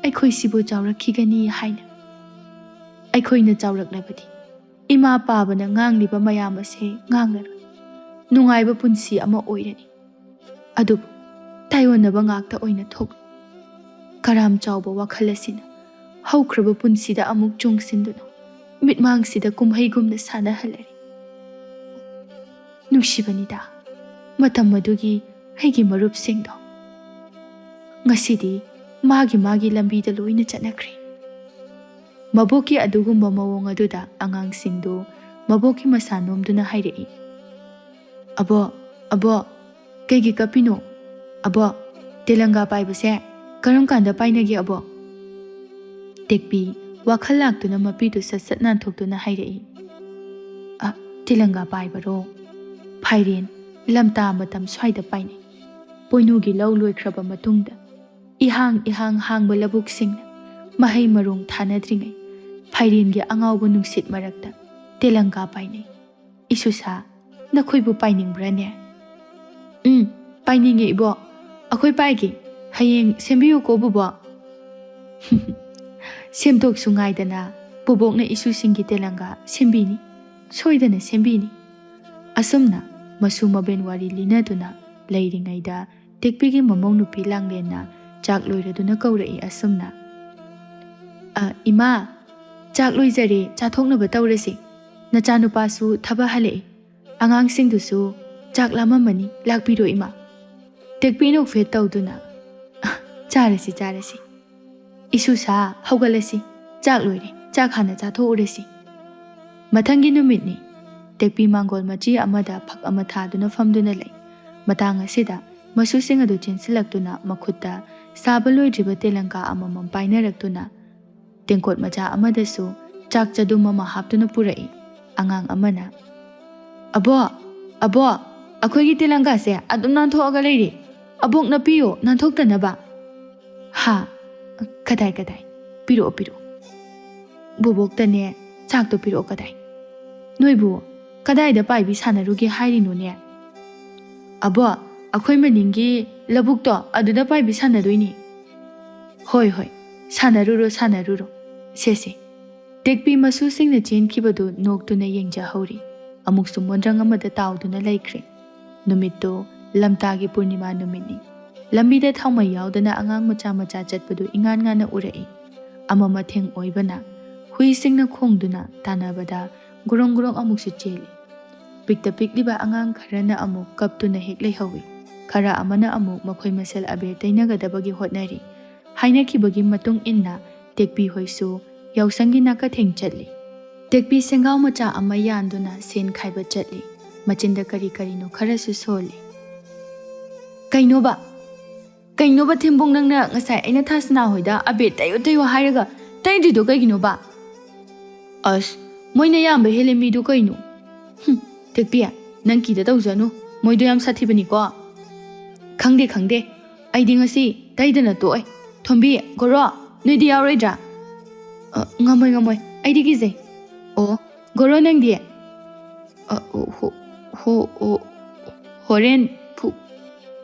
ꯑꯩꯈꯣꯏꯁꯤꯕꯨ ꯆꯥꯎꯔꯛꯈꯤꯒꯅꯤ ꯍꯥꯏꯅ꯫ ꯑꯩꯈꯣꯏꯅ ꯆꯥꯎꯔꯛꯂꯕꯗꯤ ꯏꯃꯥ ꯄꯥꯕꯅ ꯉꯥꯡꯂꯤꯕ ꯃꯌꯥꯝ ꯑꯁꯦ ꯉꯥꯡꯂꯔꯣꯏ꯫ ꯅꯨꯡꯉꯥꯏꯕ ꯄꯨꯟꯁꯤ ꯑꯃ ꯑꯣꯏꯔꯅꯤ꯫ ꯑꯗꯨꯕꯨ ꯇꯥꯏꯑꯣꯟꯅꯕ ꯉꯥꯛꯇ ꯑꯣꯏꯅ ꯊꯣꯛꯂꯤ꯫ ꯀꯔꯥꯝ ꯆꯥꯎꯕ ꯋꯥꯈꯜ ꯑꯁꯤꯅ ꯍꯧꯈ꯭ꯔꯕ ꯄꯨꯟꯁꯤꯗ ꯑꯃꯨꯛ ꯆꯣꯡꯁꯤꯟꯗꯨꯅ ꯃꯤꯠꯃꯥꯡꯁꯤꯗ ꯀꯨꯝꯍꯩꯒꯨꯝꯅ ꯁꯥꯟꯅꯍꯜꯂꯔꯤ꯫ ꯅꯨꯡꯁꯤꯕꯅꯤꯗ ꯃꯇꯝ ꯑꯗꯨꯒꯤ ꯑꯩꯒꯤ ꯃꯔꯨꯞꯁꯤꯡꯗꯣ꯫ ꯉꯁꯤꯗꯤ ꯃꯥꯒꯤ ꯃꯥꯒꯤ ꯂꯝꯕꯤꯗ ꯂꯣꯏꯅ ꯆꯠꯅꯈ꯭ꯔꯦ꯫" ꯃꯕꯣꯛꯀꯤ ꯑꯗꯨꯒꯨꯝꯕ ꯃꯑꯣꯡ ꯑꯗꯨꯗ ꯑꯉꯥꯡꯁꯤꯡꯗꯨ ꯃꯕꯣꯛꯀꯤ ꯃꯁꯥ ꯅꯣꯝꯗꯨꯅ ꯍꯥꯏꯔꯛꯏ꯫ "ꯑꯕꯣ, ꯑꯕꯣ, ꯀꯩꯒꯤ ꯀꯞꯄꯤꯅꯣ? ꯑꯕꯣ, ꯇꯦꯂꯪꯒꯥ ꯄꯥꯏꯕꯁꯦ ꯀꯔꯝ ꯀꯥꯟꯗ ꯄꯥꯏꯅꯒꯦ ꯑꯕꯣ?" ꯇꯦꯛꯄꯤ ꯋꯥꯈꯜ ꯂꯥꯛꯇꯨꯅ ꯃꯄꯤꯗꯨ ꯁꯠ ꯁꯠ ꯅꯥꯟꯊꯣꯛꯇꯨꯅ ꯍꯥꯏꯔꯛꯏ꯫ "ꯑ, ꯇꯦꯂꯪꯒꯥ ꯄꯥꯏꯕꯔꯣ? ꯐꯥꯏꯔꯦꯟ, ꯂꯝꯇꯥ ꯃꯇꯝ ꯁ꯭ꯋꯥꯏꯗ ꯄꯥꯏꯅꯩ꯫ ꯄꯣꯏꯅꯨꯒꯤ ꯂꯧ ꯂꯣꯏꯈ꯭ꯔꯕ ꯃꯇꯨꯡꯗ ꯏꯍꯥꯡ ꯏꯍꯥꯡ ꯍꯥꯡꯕ ꯂꯧꯕꯨꯛꯁꯤꯡꯅ ꯃꯍꯩ ꯃꯔꯣꯡ ꯊꯥꯅꯗ꯭ꯔꯤꯉꯩ ꯐꯥꯏꯔꯦꯟꯒꯤ ꯑꯉꯥꯎꯕ ꯅꯨꯡꯁꯤꯠ ꯃꯔꯛꯇ ꯇꯦꯂꯪꯒꯥ ꯄꯥꯏꯅꯩ꯫ ꯏꯁꯨꯁꯥ, ꯅꯈꯣꯏꯕꯨ ꯄꯥꯏꯅꯤꯡꯕ꯭ꯔꯥꯅꯦ? ꯎꯝ, ꯄꯥꯏꯅꯤꯡꯉꯦ, ꯏꯕꯣꯛ꯫ ꯑꯩꯈꯣꯏ ꯄꯥꯏꯒꯦ꯫ ꯍꯌꯦꯡ ꯁꯦꯝꯕꯤꯌꯨꯀꯣ, ꯕꯣꯕꯣꯛ꯫ ꯁꯦꯝꯗꯣꯛꯁꯨ ꯉꯥꯏꯗꯅ ꯕꯣꯕꯣꯛꯅ ꯏꯁꯨꯁꯤꯡꯒꯤ ꯇꯦꯂꯪꯒꯥ ꯁꯦꯝꯕꯤꯅꯤ꯫ ꯁꯣꯏꯗꯅ ꯁꯦꯝꯕꯤꯅꯤ꯫ ꯑꯁꯨꯝꯅ ꯃꯁꯨ ꯃꯕꯦꯟ ꯋꯥꯔꯤ ꯂꯤꯅꯗꯨꯅ ꯂꯩꯔꯤꯉꯩꯗ, ꯇꯦꯛꯄꯤꯒꯤ ꯃꯃꯧ ꯅꯨꯄꯤ ꯂꯥꯡꯂꯦꯟꯅ ꯆꯥꯛ ꯂꯣꯏꯔꯗꯨꯅ ꯀꯧꯔꯛꯏ ꯑꯁꯨꯝꯅ, "ꯑ, ꯏꯃꯥ, ꯆꯥꯛ ꯂꯣꯏꯖꯔꯦ, ꯆꯥꯊꯣꯛꯅꯕ ꯇꯧꯔꯁꯤ꯫ ꯅꯆꯥꯅꯨꯄꯥꯁꯨ ꯊꯕꯛ ꯍꯜꯂꯛꯏ꯫ ꯑꯉꯥꯡꯁꯤꯡꯗꯨꯁꯨ ꯆꯥꯛ ꯂꯥꯝꯃꯝꯃꯅꯤ, ꯂꯥꯛꯄꯤꯔꯣ, ꯏꯃꯥ꯫" ꯇꯦꯛꯄꯤ ꯅꯣꯛꯐꯦꯠ ꯇꯧꯗꯨꯅ, "ꯑ, ꯆꯥꯔꯁꯤ, ꯆꯥꯔꯁꯤ꯫ ꯏꯁꯨꯁꯥ, ꯍꯧꯒꯠꯂꯁꯤ꯫ ꯆꯥꯛ ꯂꯣꯏꯔꯦ, ꯆꯥꯛ ꯍꯥꯟꯅ ꯆꯥꯊꯣꯛꯎꯔꯁꯤ꯫" ꯃꯊꯪꯒꯤ ꯅꯨꯃꯤꯠꯅꯤ꯫ ꯇꯦꯛꯄꯤ ꯃꯥꯡꯒꯣꯜ ꯃꯆꯤ ꯑꯃꯗ ꯐꯛ ꯑꯃ ꯊꯥꯗꯨꯅ ꯐꯝꯗꯨꯅ ꯂꯩ꯫ ꯃꯇꯥꯡ ꯑꯁꯤꯗ ꯃꯁꯨꯁꯤꯡ ꯑꯗꯨ ꯆꯦꯟꯁꯤꯜꯂꯛꯇꯨꯅ ꯃꯈꯨꯠꯇ ꯁꯥꯕ ꯂꯣꯏꯗ꯭ꯔꯤꯕ ꯇꯦꯂꯪꯀꯥ ꯑꯃꯃꯝ ꯄꯥꯏꯅꯔꯛꯇꯨꯅ ꯇꯦꯡꯀꯣꯠ ꯃꯆꯥ ꯑꯃꯗꯁꯨ ꯆꯥꯛ ꯆꯗꯨꯝ ꯑꯃ ꯍꯥꯞꯇꯨꯅ ꯄꯨꯔꯛꯏ꯫ ꯑꯉꯥꯡ ꯑꯃꯅ, "ꯑꯕꯣ, ꯑꯕꯣ, ꯑꯩꯈꯣꯏꯒꯤ ꯇꯦꯂꯪꯀꯥꯁꯦ ꯑꯗꯨꯝ ꯅꯥꯟꯊꯣꯛꯑꯒ ꯂꯩꯔꯦ꯫ ꯑꯕꯣꯛꯅ ꯄꯤꯌꯣ, ꯅꯥꯟꯊꯣꯛꯇꯅꯕ꯫" "ꯍꯥ? ꯀꯗꯥꯏ, ꯀꯗꯥꯏ? ꯄꯤꯔꯛꯑꯣ, ꯄꯤꯔꯛꯑꯣ꯫" "ꯕꯣꯕꯣꯛꯇꯅꯦ, ꯆꯥꯛꯇꯣ ꯄꯤꯔꯛꯑꯣ, ꯀꯗꯥꯏ? ꯅꯣꯏꯕꯨ ꯀꯗꯥꯏꯗ ꯄꯥꯏꯕꯤ ꯁꯥꯟꯅꯔꯨꯒꯦ ꯍꯥꯏꯔꯤꯅꯣꯅꯦ?" "ꯑꯕꯣ, ꯑꯩꯈꯣꯏ ꯃꯅꯤꯡꯒꯤ ꯂꯧꯕꯨꯛꯇꯣ, ꯑꯗꯨꯗ ꯄꯥꯏꯕꯤ ꯁꯥꯟꯅꯗꯣꯏꯅꯤ꯫" "ꯍꯣꯏ, ꯍꯣꯏ, ꯁꯥꯟꯅꯔꯨꯔꯣ, ꯁꯥꯟꯅꯔꯨꯔꯣ꯫ ꯁꯦ, ꯁꯦ꯫" ꯇꯦꯛꯄꯤ ꯃꯁꯨꯁꯤꯡꯅ ꯆꯦꯟꯈꯤꯕꯗꯨ ꯅꯣꯛꯇꯨꯅ ꯌꯦꯡꯖꯍꯧꯔꯤ꯫ ꯑꯃꯨꯛꯁꯨ ꯃꯣꯟꯗ꯭ꯔꯪ ꯑꯃꯗ ꯇꯥꯎꯗꯨꯅ ꯂꯩꯈ꯭ꯔꯦ꯫ ꯅꯨꯃꯤꯠꯇꯨ ꯂꯝꯇꯥꯒꯤ ꯄꯨꯔꯅꯤꯃꯥ ꯅꯨꯃꯤꯠꯅꯤ꯫ ꯂꯝꯕꯤꯗ ꯊꯥꯎꯃꯩ ꯌꯥꯎꯗꯅ ꯑꯉꯥꯡ ꯃꯆꯥ ꯃꯆꯥ ꯆꯠꯄꯗꯨ ꯏꯉꯥꯟ ꯉꯥꯟꯅ ꯎꯔꯛꯏ꯫ ꯑꯃ ꯃꯊꯦꯡ ꯑꯣꯏꯕꯅ ꯍꯨꯏꯁꯤꯡꯅ ꯈꯣꯡꯗꯨꯅ ꯇꯥꯟꯅꯕꯗ ꯒꯨꯔꯣꯡ ꯒꯨꯔꯣꯡ ꯑꯃꯨꯛꯁꯨ ꯆꯦꯜꯂꯤ꯫ ꯄꯤꯛꯇ ꯄꯤꯛꯂꯤꯕ ꯑꯉꯥꯡ ꯈꯔꯅ ꯑꯃꯨꯛ ꯀꯞꯇꯨꯅ ꯍꯦꯛ ꯂꯩꯍꯧꯏ꯫ ꯈꯔ ꯑꯃꯅ ꯑꯃꯨꯛ ꯃꯈꯣꯏ ꯃꯁꯦꯜ ꯑꯕꯦꯔ ꯇꯩꯅꯒꯗꯕꯒꯤ ꯍꯣꯠꯅꯔꯤ꯫ ꯍꯥꯏꯅꯈꯤꯕꯒꯤ ꯃꯇꯨꯡ ꯏꯟꯅ ꯇꯦꯛꯄꯤ ꯍꯣꯏꯁꯨ ꯌꯥꯎꯁꯪꯒꯤ ꯅꯥꯀꯊꯦꯡ ꯆꯠꯂꯤ꯫ ꯇꯦꯛꯄꯤ ꯁꯦꯡꯒꯥꯎ ꯃꯆꯥ ꯑꯃ ꯌꯥꯟꯗꯨꯅ ꯁꯦꯟ ꯈꯥꯏꯕ ꯆꯠꯂꯤ꯫ ꯃꯆꯤꯟꯗ ꯀꯔꯤ ꯀꯔꯤꯅꯣ ꯈꯔꯁꯨ ꯁꯣꯜꯂꯤ꯫ "ꯀꯩꯅꯣꯕ? ꯀꯩꯅꯣꯕ ꯊꯦꯝꯕꯣꯡ, ꯅꯪꯅ ꯉꯁꯥꯏ ꯑꯩꯅ ꯊꯥꯁꯅꯥ ꯍꯣꯏꯗ ꯑꯕꯦꯔ ꯇꯩꯌꯣ ꯇꯩꯌꯣ ꯍꯥꯏꯔꯒ ꯇꯩꯗ꯭ꯔꯤꯗꯣ ꯀꯩꯒꯤꯅꯣꯕ?" "ꯑꯁ, ꯃꯣꯏꯅ ꯌꯥꯝꯕ ꯍꯦꯜꯂꯦ ꯃꯤꯗꯣ ꯀꯩꯅꯣ꯫" "ꯍꯨꯝ, ꯇꯦꯛꯄꯤ, ꯅꯪ ꯀꯤꯗ ꯇꯧꯖꯅꯨ꯫ ꯃꯣꯏꯗꯣ ꯌꯥꯝ ꯁꯥꯊꯤꯕꯅꯤꯀꯣ꯫" "ꯈꯪꯗꯦ, ꯈꯪꯗꯦ꯫ ꯑꯩꯗꯤ ꯉꯁꯤ ꯇꯩꯗꯅ ꯇꯣꯛꯑꯣꯏ꯫ ꯊꯣꯝꯕꯤ, ꯒꯣꯔꯣ, ꯅꯣꯏꯗꯤ ꯌꯥꯎꯔꯣꯏꯗ꯭ꯔꯥ?" "ꯑ, ꯉꯝꯃꯣꯏ, ꯉꯝꯃꯣꯏ꯫ ꯑꯩꯗꯤ ꯀꯤꯖꯩ꯫" "ꯑꯣ, ꯒꯣꯔꯣ, ꯅꯪꯗꯤ?" "ꯑ, ꯑꯣ, ꯍꯣ-, ꯍꯣ-, ꯑꯣ, ꯍꯣꯔꯦꯟ ꯐꯨ-,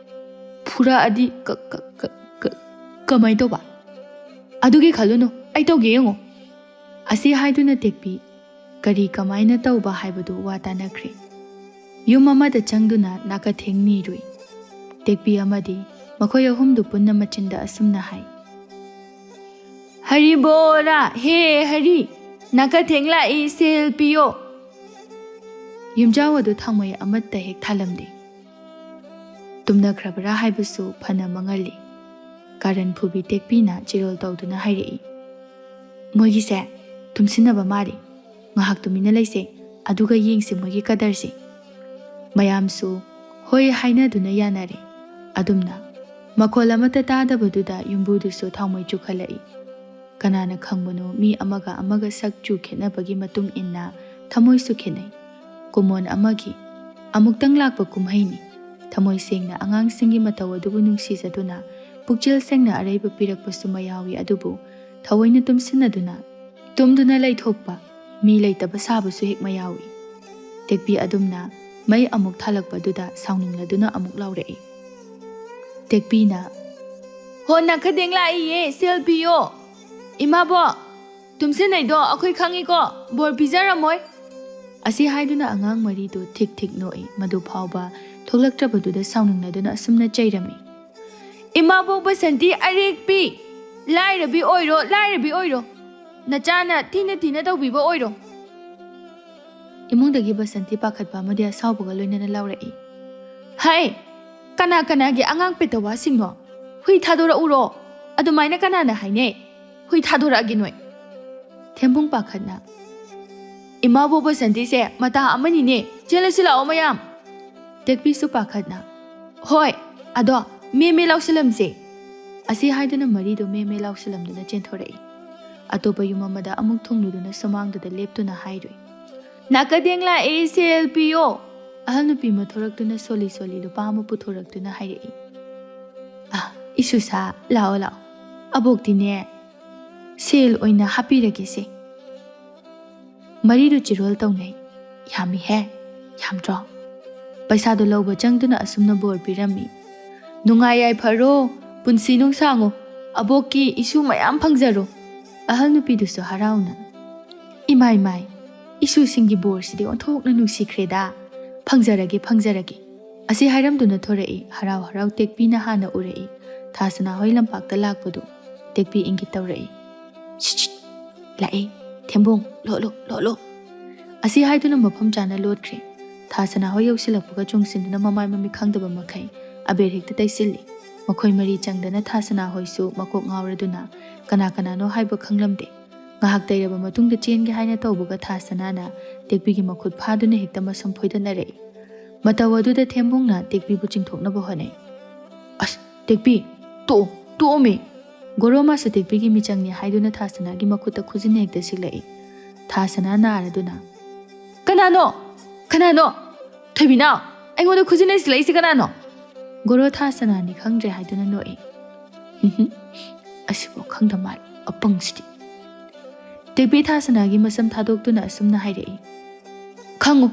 ꯐꯨꯔꯛꯑꯗꯤ ꯀ-, ꯀ-, ꯀ-, ꯀ-, ꯀꯃꯥꯏ ꯇꯧꯕ? ꯑꯗꯨꯒꯤ ꯈꯜꯂꯨꯅꯨ, ꯑꯩ ꯇꯧꯒꯦ ꯌꯦꯡꯉꯣ꯫ ꯑꯁꯤ ꯍꯥꯏꯗꯨꯅ ꯇꯦꯛꯄꯤ ꯀꯔꯤ ꯀꯃꯥꯏꯅ ꯇꯧꯕ ꯍꯥꯏꯕꯗꯨ ꯋꯥ ꯇꯥꯅꯈ꯭ꯔꯦ꯫ ꯌꯨꯝ ꯑꯃꯗ ꯆꯪꯗꯨꯅ ꯅꯥꯀꯊꯦꯡ ꯅꯤꯔꯨꯏ꯫ ꯇꯦꯛꯄꯤ ꯑꯃꯗꯤ ꯃꯈꯣꯏ ꯑꯍꯨꯝꯗꯨ ꯄꯨꯟꯅ ꯃꯆꯤꯟꯗ ꯑꯁꯨꯝꯅ ꯍꯥꯏ, "ꯍꯔꯤ ꯕꯣꯔꯥ, ꯍꯦ ꯍꯔꯤ, ꯅꯥꯀꯊꯦꯡ ꯂꯥꯛꯏ, ꯁꯦꯜ ꯄꯤꯌꯣ!" ꯌꯨꯝꯖꯥꯎ ꯑꯗꯨ ꯊꯥꯎꯃꯩ ꯑꯃꯠꯇ ꯍꯦꯛ ꯊꯥꯂꯝꯗꯦ꯫ ꯇꯨꯝꯅꯈ꯭ꯔꯕ꯭ꯔꯥ ꯍꯥꯏꯕꯁꯨ ꯐꯅ ꯃꯪꯍꯜꯂꯤ꯫ ꯀꯥꯔꯟ ꯐꯨꯕꯤ ꯇꯦꯛꯄꯤꯅ ꯆꯤꯔꯣꯜ ꯇꯧꯗꯨꯅ ꯍꯥꯏꯔꯛꯏ, "ꯃꯣꯏꯒꯤꯁꯦ ꯇꯨꯝꯁꯤꯟꯅꯕ ꯃꯥꯜꯂꯤ꯫ ꯉꯥꯏꯍꯥꯛ ꯇꯨꯃꯤꯟꯅ ꯂꯩꯁꯦ, ꯑꯗꯨꯒ ꯌꯦꯡꯁꯤ ꯃꯣꯏꯒꯤ ꯀꯗꯔꯁꯤ꯫" ꯃꯌꯥꯝꯁꯨ ꯍꯣꯏ ꯍꯥꯏꯅꯗꯨꯅ ꯌꯥꯅꯔꯦ꯫ ꯑꯗꯨꯝꯅ ꯃꯈꯣꯜ ꯑꯃꯠꯇ ꯇꯥꯗꯕꯗꯨꯗ ꯌꯨꯝꯕꯨꯗꯨꯁꯨ ꯊꯥꯎꯃꯩ ꯆꯨꯈꯠꯂꯛꯏ꯫ ꯀꯅꯥꯅ ꯈꯪꯕꯅꯣ, ꯃꯤ ꯑꯃꯒ ꯑꯃꯒ ꯁꯛ ꯆꯨ ꯈꯦꯠꯅꯕꯒꯤ ꯃꯇꯨꯡ ꯏꯟꯅ ꯊꯃꯣꯏꯁꯨ ꯈꯦꯠꯅꯩ꯫ ꯀꯨꯃꯣꯟ ꯑꯃꯒꯤ ꯑꯃꯨꯛꯇꯪ ꯂꯥꯛꯄ ꯀꯨꯝꯍꯩꯅꯤ꯫ ꯊꯃꯣꯏ ꯁꯦꯡꯅ ꯑꯉꯥꯡꯁꯤꯡꯒꯤ ꯃꯇꯧ ꯑꯗꯨꯕꯨ ꯅꯨꯡꯁꯤꯖꯗꯨꯅ ꯄꯨꯛꯆꯦꯜ ꯁꯦꯡꯅ ꯑꯔꯩꯕ ꯄꯤꯔꯛꯄꯁꯨ ꯃꯌꯥꯎꯏ, ꯑꯗꯨꯕꯨ ꯊꯑꯣꯏꯅ ꯇꯨꯝꯁꯤꯟꯅꯗꯨꯅ ꯇꯨꯝꯗꯨꯅ ꯂꯩꯊꯣꯛꯄ, ꯃꯤ ꯂꯩꯇꯕ ꯁꯥꯕꯁꯨ ꯍꯦꯛ ꯃꯌꯥꯎꯏ꯫ ꯇꯦꯛꯄꯤ ꯑꯗꯨꯝꯅ ꯃꯩ ꯑꯃꯨꯛ ꯊꯥꯂꯛꯄꯗꯨꯗ ꯁꯥꯎꯅꯤꯡꯂꯗꯨꯅ ꯑꯃꯨꯛ ꯂꯥꯎꯔꯛꯏ꯫ ꯇꯦꯛꯄꯤꯅ, "ꯍꯣ, ꯅꯥꯀꯊꯦꯡ ꯂꯥꯛꯏꯌꯦ, ꯁꯦꯜ ꯄꯤꯌꯣ!" "ꯏꯃꯥꯕꯣꯛ, ꯇꯨꯝꯁꯤꯟꯅꯩꯗꯣ ꯑꯩꯈꯣꯏ ꯈꯪꯉꯤꯀꯣ, ꯕꯣꯔ ꯄꯤꯖꯔꯝꯃꯣꯏ!" ꯑꯁꯤ ꯍꯥꯏꯗꯨꯅ ꯑꯉꯥꯡ ꯃꯔꯤꯗꯨ ꯊꯤꯛ ꯊꯤꯛ ꯅꯣꯛꯏ꯫ ꯃꯗꯨ ꯐꯥꯎꯕ ꯊꯣꯛꯂꯛꯇ꯭ꯔꯕꯗꯨꯗ ꯁꯥꯎꯅꯤꯡꯂꯗꯨꯅ ꯑꯁꯨꯝꯅ ꯆꯩꯔꯝꯃꯤ꯫ "ꯏꯃꯥꯕꯣꯛ ꯕꯁꯟꯇꯤ ꯑꯔꯦꯛꯄꯤ! ꯂꯥꯏꯔꯕꯤ ꯑꯣꯏꯔꯣ, ꯂꯥꯏꯔꯕꯤ ꯑꯣꯏꯔꯣ! ꯅꯆꯥꯅ ꯊꯤꯅ ꯊꯤꯅ ꯇꯧꯕꯤꯕ ꯑꯣꯏꯔꯣ!" ꯏꯃꯨꯡꯗꯒꯤ ꯕꯁꯟꯇꯤ ꯄꯥꯈꯠꯄ ꯑꯃꯗꯤ ꯑꯁꯥꯎꯕꯒ ꯂꯣꯏꯅꯅ ꯂꯥꯎꯔꯛꯏ꯫ "ꯍꯩ! ꯀꯅꯥ ꯀꯅꯥꯒꯤ ꯑꯉꯥꯡ ꯄꯦꯇꯋꯥꯁꯤꯡꯅꯣ? ꯍꯨꯏ ꯊꯥꯗꯣꯔꯛꯎꯔꯣ? ꯑꯗꯨꯃꯥꯏꯅ ꯀꯅꯥꯅ ꯍꯥꯏꯅꯩ? ꯍꯨꯏ ꯊꯥꯗꯣꯔꯛꯑꯒꯦ ꯅꯣꯏ!" ꯊꯦꯝꯕꯨꯡ ꯄꯥꯈꯠꯅ, "ꯏꯃꯥꯕꯣꯛ ꯕꯁꯟꯇꯤꯁꯦ ꯃꯇꯥ ꯑꯃꯅꯤꯅꯦ, ꯆꯦꯜꯂꯁꯤ ꯂꯥꯛꯑꯣ ꯃꯌꯥꯝ!" ꯇꯦꯛꯄꯤꯁꯨ ꯄꯥꯈꯠꯅ, "ꯍꯣꯏ, ꯑꯗꯣ ꯃꯦ ꯃꯦ ꯂꯥꯎꯁꯤꯜꯂꯝꯁꯦ!" ꯑꯁꯤ ꯍꯥꯏꯗꯨꯅ ꯃꯔꯤꯗꯨ ꯃꯦ ꯃꯦ ꯂꯥꯎꯁꯤꯜꯂꯝꯗꯨꯅ ꯆꯦꯟꯊꯣꯔꯛꯏ꯫ ꯑꯇꯣꯞꯄ ꯌꯨꯝ ꯑꯃꯗ ꯑꯃꯨꯛ ꯊꯨꯡꯂꯨꯗꯨꯅ ꯁꯨꯃꯥꯡꯗꯨꯗ ꯂꯦꯞꯇꯨꯅ ꯍꯥꯏꯔꯨꯏ, "ꯅꯥꯀꯗꯦꯡ ꯂꯥꯛꯑꯦ, ꯁꯦꯜ ꯄꯤꯌꯣ!" ꯑꯍꯜ ꯅꯨꯄꯤ ꯑꯃ ꯊꯣꯔꯛꯇꯨꯅ ꯁꯣꯜꯂꯤ ꯁꯣꯜꯂꯤ ꯂꯨꯄꯥ ꯑꯃ ꯄꯨꯊꯣꯔꯛꯇꯨꯅ ꯍꯥꯏꯔꯛꯏ, "ꯑ, ꯏꯁꯨꯁꯥ, ꯂꯥꯛꯑꯣ ꯂꯥꯛꯑꯣ, ꯑꯕꯣꯛꯇꯤꯅꯦ ꯁꯦꯜ ꯑꯣꯏꯅ ꯍꯥꯞꯄꯤꯔꯒꯦꯁꯦ꯫" ꯃꯔꯤꯗꯨ ꯆꯤꯔꯣꯜ ꯇꯧꯅꯩ꯫ "ꯌꯥꯝꯃꯤꯍꯦ, ꯌꯥꯝꯗ꯭ꯔꯣ?" ꯄꯩꯁꯥꯗꯣ ꯂꯧꯕ ꯆꯪꯗꯨꯅ ꯑꯁꯨꯝꯅ ꯕꯣꯔ ꯄꯤꯔꯝꯃꯤ꯫ "ꯅꯨꯡꯉꯥꯏ ꯌꯥꯏꯐꯔꯣ, ꯄꯨꯟꯁꯤ ꯅꯨꯡꯁꯥꯡꯉꯣ, ꯑꯕꯣꯛꯀꯤ ꯏꯁꯨ ꯃꯌꯥꯝ ꯐꯪꯖꯔꯣ"꯫ ꯑꯍꯜ ꯅꯨꯄꯤꯗꯨꯁꯨ ꯍꯔꯥꯎꯅ, "ꯏꯃꯥꯏ ꯃꯥꯏ, ꯏꯁꯨꯁꯤꯡꯒꯤ ꯕꯣꯔꯁꯤꯗꯤ ꯑꯣꯟꯊꯣꯛꯅ ꯅꯨꯡꯁꯤꯈ꯭ꯔꯦꯗ꯫ ꯐꯪꯖꯔꯒꯦ, ꯐꯪꯖꯔꯒꯦ"꯫ ꯑꯁꯤ ꯍꯥꯏꯔꯝꯗꯨꯅ ꯊꯣꯔꯛꯏ꯫ ꯍꯔꯥꯎ ꯍꯔꯥꯎ ꯇꯦꯛꯄꯤꯅ ꯍꯥꯟꯅ ꯎꯔꯛꯏ꯫ ꯊꯥꯁꯅꯥ ꯍꯣꯏ ꯂꯝꯄꯥꯛꯇ ꯂꯥꯛꯄꯗꯨ ꯇꯦꯛꯄꯤ ꯏꯪꯒꯤꯠ ꯇꯧꯔꯛꯏ꯫ "ꯁꯤꯠ, ꯁꯤꯠ, ꯂꯥꯛꯑꯦ꯫ ꯊꯦꯝꯕꯣꯡ, ꯂꯣꯠꯂꯣ, ꯂꯣꯠꯂꯣ"꯫ ꯑꯁꯤ ꯍꯥꯏꯗꯨꯅ ꯃꯐꯝ ꯆꯥꯅ ꯂꯣꯠꯈ꯭ꯔꯦ꯫ ꯊꯥꯁꯅꯥ ꯍꯣꯏ ꯌꯧꯁꯤꯜꯂꯛꯄꯒ ꯆꯣꯡꯁꯤꯟꯗꯨꯅ ꯃꯃꯥꯏ ꯃꯃꯤꯠ ꯈꯪꯗꯕ ꯃꯈꯩ ꯑꯕꯦꯔ ꯍꯦꯛꯇ ꯇꯩꯁꯤꯜꯂꯤ꯫ ꯃꯈꯣꯏ ꯃꯔꯤ ꯆꯪꯗꯅ ꯊꯥꯁꯅꯥ ꯍꯣꯏꯁꯨ ꯃꯀꯣꯛ ꯉꯥꯎꯔꯗꯨꯅ ꯀꯅꯥ ꯀꯅꯥꯅꯣ ꯍꯥꯏꯕ ꯈꯪꯂꯝꯗꯦ꯫ ꯉꯥꯏꯍꯥꯛ ꯇꯩꯔꯕ ꯃꯇꯨꯡꯗ ꯆꯦꯟꯒꯦ ꯍꯥꯏꯅ ꯇꯧꯕꯒ ꯊꯥꯁꯅꯥꯅ ꯇꯦꯛꯄꯤꯒꯤ ꯃꯈꯨꯠ ꯐꯥꯗꯨꯅ ꯍꯦꯛꯇ ꯃꯁꯝ ꯐꯣꯏꯗꯠꯅꯔꯛꯏ꯫ ꯃꯇꯧ ꯑꯗꯨꯗ ꯊꯦꯝꯕꯣꯡꯅ ꯇꯦꯛꯄꯤꯕꯨ ꯆꯤꯡꯊꯣꯛꯅꯕ ꯍꯣꯠꯅꯩ꯫ "ꯑꯁ, ꯇꯦꯛꯄꯤ, ꯇꯣꯛꯑꯣ, ꯇꯣꯛꯑꯣꯃꯤ!" ꯒꯣꯔꯣ ꯃꯥꯁꯨ ꯇꯦꯛꯄꯤꯒꯤ ꯃꯤꯆꯪꯅꯤ ꯍꯥꯏꯗꯨꯅ ꯊꯥꯁꯅꯥꯒꯤ ꯃꯈꯨꯠꯇ ꯈꯨꯖꯤꯟꯅ ꯍꯦꯛꯇ ꯁꯤꯛꯂꯛꯏ꯫ ꯊꯥꯁꯅꯥ ꯅꯥꯔꯗꯨꯅ, "ꯀꯅꯥꯅꯣ? ꯀꯅꯥꯅꯣ? ꯊꯣꯏꯕꯤꯅꯥꯎ, ꯑꯩꯉꯣꯟꯗ ꯈꯨꯖꯤꯟꯅ ꯁꯤꯛꯂꯛꯏꯁꯤ ꯀꯅꯥꯅꯣ?" ꯒꯣꯔꯣ ꯊꯥꯁꯅꯥꯅꯤ ꯈꯪꯗ꯭ꯔꯦ ꯍꯥꯏꯗꯨꯅ ꯅꯣꯛꯏ꯫ "ꯍꯨꯝ ꯍꯨꯝ, ꯑꯁꯤꯐꯥꯎ ꯈꯪꯗ ꯃꯥꯜꯂꯦ, ꯑꯄꯪꯁꯤꯗꯤ!" ꯇꯦꯛꯄꯤ ꯊꯥꯁꯅꯥꯒꯤ ꯃꯁꯝ ꯊꯥꯗꯣꯛꯇꯨꯅ ꯑꯁꯨꯝꯅ ꯍꯥꯏꯔꯛꯏ꯫ "ꯈꯪꯉꯨ,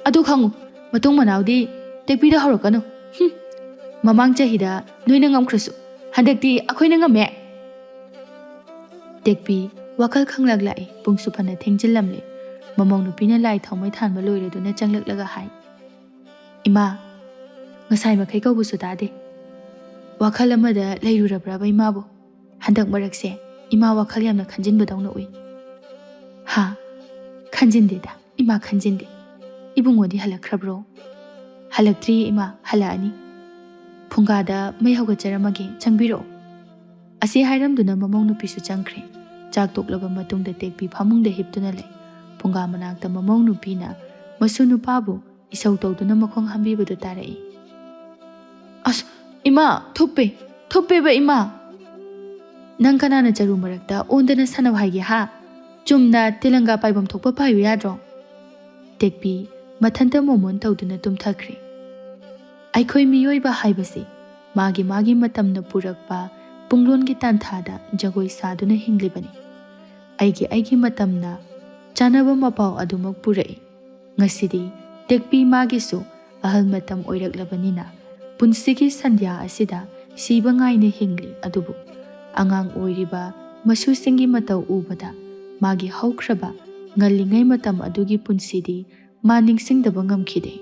ꯑꯗꯨ ꯈꯪꯉꯨ, ꯃꯇꯨꯡ ꯃꯅꯥꯎꯗꯤ ꯇꯦꯛꯄꯤꯗ ꯍꯧꯔꯛꯀꯅꯨ꯫ ꯍꯨꯝ, ꯃꯃꯥꯡ ꯆꯍꯤꯗ ꯅꯣꯏꯅ ꯉꯝꯈ꯭ꯔꯁꯨ, ꯍꯟꯗꯛꯇꯤ ꯑꯩꯈꯣꯏꯅ ꯉꯝꯃꯦ!" ꯇꯦꯛꯄꯤ ꯋꯥꯈꯜ ꯈꯪꯂꯛ ꯂꯥꯛꯏ꯫ ꯄꯨꯡꯁꯨ ꯐꯅ ꯊꯦꯡꯖꯤꯜꯂꯝꯂꯦ꯫ ꯃꯃꯧ ꯅꯨꯄꯤꯅ ꯂꯥꯏ ꯊꯥꯎꯃꯩ ꯊꯥꯟꯕ ꯂꯣꯏꯔꯗꯨꯅ ꯆꯪꯂꯛꯂꯒ ꯍꯥꯏ, "ꯏꯃꯥ, ꯉꯁꯥꯏ ꯃꯈꯩ ꯀꯧꯕꯁꯨ ꯇꯥꯗꯦ꯫ ꯋꯥꯈꯜ ꯑꯃꯗ ꯂꯩꯔꯨꯔꯕ꯭ꯔꯕ ꯏꯃꯥꯕꯨ? ꯍꯟꯗꯛ ꯃꯔꯛꯁꯦ ꯏꯃꯥ ꯋꯥꯈꯜ ꯌꯥꯝꯅ ꯈꯟꯖꯤꯟꯕꯗꯧꯅ ꯎꯏ꯫" "ꯍꯥ? ꯈꯟꯖꯤꯟꯗꯦꯗ, ꯏꯃꯥ ꯈꯟꯖꯤꯟꯗꯦ꯫ ꯏꯕꯨꯡꯉꯣꯗꯤ ꯍꯜꯂꯛꯈ꯭ꯔꯕ꯭ꯔꯣ?" "ꯍꯜꯂꯛꯇ꯭ꯔꯤꯌꯦ ꯏꯃꯥ, ꯍꯜꯂꯛꯑꯅꯤ꯫ ꯐꯨꯡꯒꯥꯗ ꯃꯩ ꯍꯧꯒꯠꯆꯔꯝꯃꯒꯦ, ꯆꯪꯕꯤꯔꯛꯑꯣ꯫" ꯑꯁꯤ ꯍꯥꯏꯔꯝꯗꯨꯅ ꯃꯃꯧ ꯅꯨꯄꯤꯁꯨ ꯆꯪꯈ꯭ꯔꯦ꯫ ꯆꯥꯛ ꯇꯣꯛꯂꯕ ꯃꯇꯨꯡꯗ ꯇꯦꯛꯄꯤ ꯐꯃꯨꯡꯗ ꯍꯤꯞꯇꯨꯅ ꯂꯩ꯫ ꯐꯨꯡꯒꯥ ꯃꯅꯥꯛꯇ ꯃꯃꯧ ꯅꯨꯄꯤꯅ ꯃꯁꯨ ꯅꯨꯄꯥꯕꯨ ꯏꯁꯧ ꯇꯧꯗꯨꯅ ꯃꯈꯣꯡ ꯍꯥꯝꯕꯤꯕꯗꯨ ꯇꯥꯔꯛꯏ꯫ "ꯑꯁ, ꯏꯃꯥ, ꯊꯨꯞꯄꯦ, ꯊꯨꯞꯄꯦꯕ ꯏꯃꯥ!" "ꯅꯪ ꯀꯅꯥꯅ ꯆꯔꯨ ꯃꯔꯛꯇ ꯑꯣꯟꯗꯅ ꯁꯥꯟꯅꯧ ꯍꯥꯏꯒꯦ ꯍꯥ? ꯆꯨꯝꯅ ꯇꯦꯂꯪꯒꯥ ꯄꯥꯏꯐꯝ ꯊꯣꯛꯄ ꯄꯥꯏꯌꯨ ꯌꯥꯗ꯭ꯔꯣ?" ꯇꯦꯛꯄꯤ ꯃꯊꯟꯇ ꯃꯣꯃꯣꯟ ꯇꯧꯗꯨꯅ ꯇꯨꯝꯊꯈ꯭ꯔꯦ꯫ ꯑꯩꯈꯣꯏ ꯃꯤꯑꯣꯏꯕ ꯍꯥꯏꯕꯁꯤ ꯃꯥꯒꯤ ꯃꯥꯒꯤ ꯃꯇꯝꯅ ꯄꯨꯔꯛꯄ ꯄꯨꯡꯂꯣꯟꯒꯤ ꯇꯥꯟꯊꯥꯗ ꯖꯒꯣꯏ ꯁꯥꯗꯨꯅ ꯍꯤꯡꯂꯤꯕꯅꯤ꯫ ꯑꯩꯒꯤ ꯑꯩꯒꯤ ꯃꯇꯝꯅ ꯆꯥꯅꯕ ꯃꯄꯥꯎ ꯑꯗꯨꯃꯛ ꯄꯨꯔꯛꯏ꯫ ꯉꯁꯤꯗꯤ ꯇꯦꯛꯄꯤ ꯃꯥꯒꯤꯁꯨ ꯑꯍꯜ ꯃꯇꯝ ꯑꯣꯏꯔꯛꯂꯕꯅꯤꯅ ꯄꯨꯟꯁꯤꯒꯤ ꯁꯟꯙ꯭ꯌꯥ ꯑꯁꯤꯗ ꯁꯤꯕ ꯉꯥꯏꯅ ꯍꯤꯡꯂꯤ꯫ ꯑꯗꯨꯕꯨ ꯑꯉꯥꯡ ꯑꯣꯏꯔꯤꯕ ꯃꯁꯨꯁꯤꯡꯒꯤ ꯃꯇꯧ ꯎꯕꯗ ꯃꯥꯒꯤ ꯍꯧꯈ꯭ꯔꯕ ꯉꯜꯂꯤꯉꯩ ꯃꯇꯝ ꯑꯗꯨꯒꯤ ꯄꯨꯟꯁꯤꯗꯤ ꯃꯥ ꯅꯤꯡꯁꯤꯡꯗꯕ ꯉꯝꯈꯤꯗꯦ꯫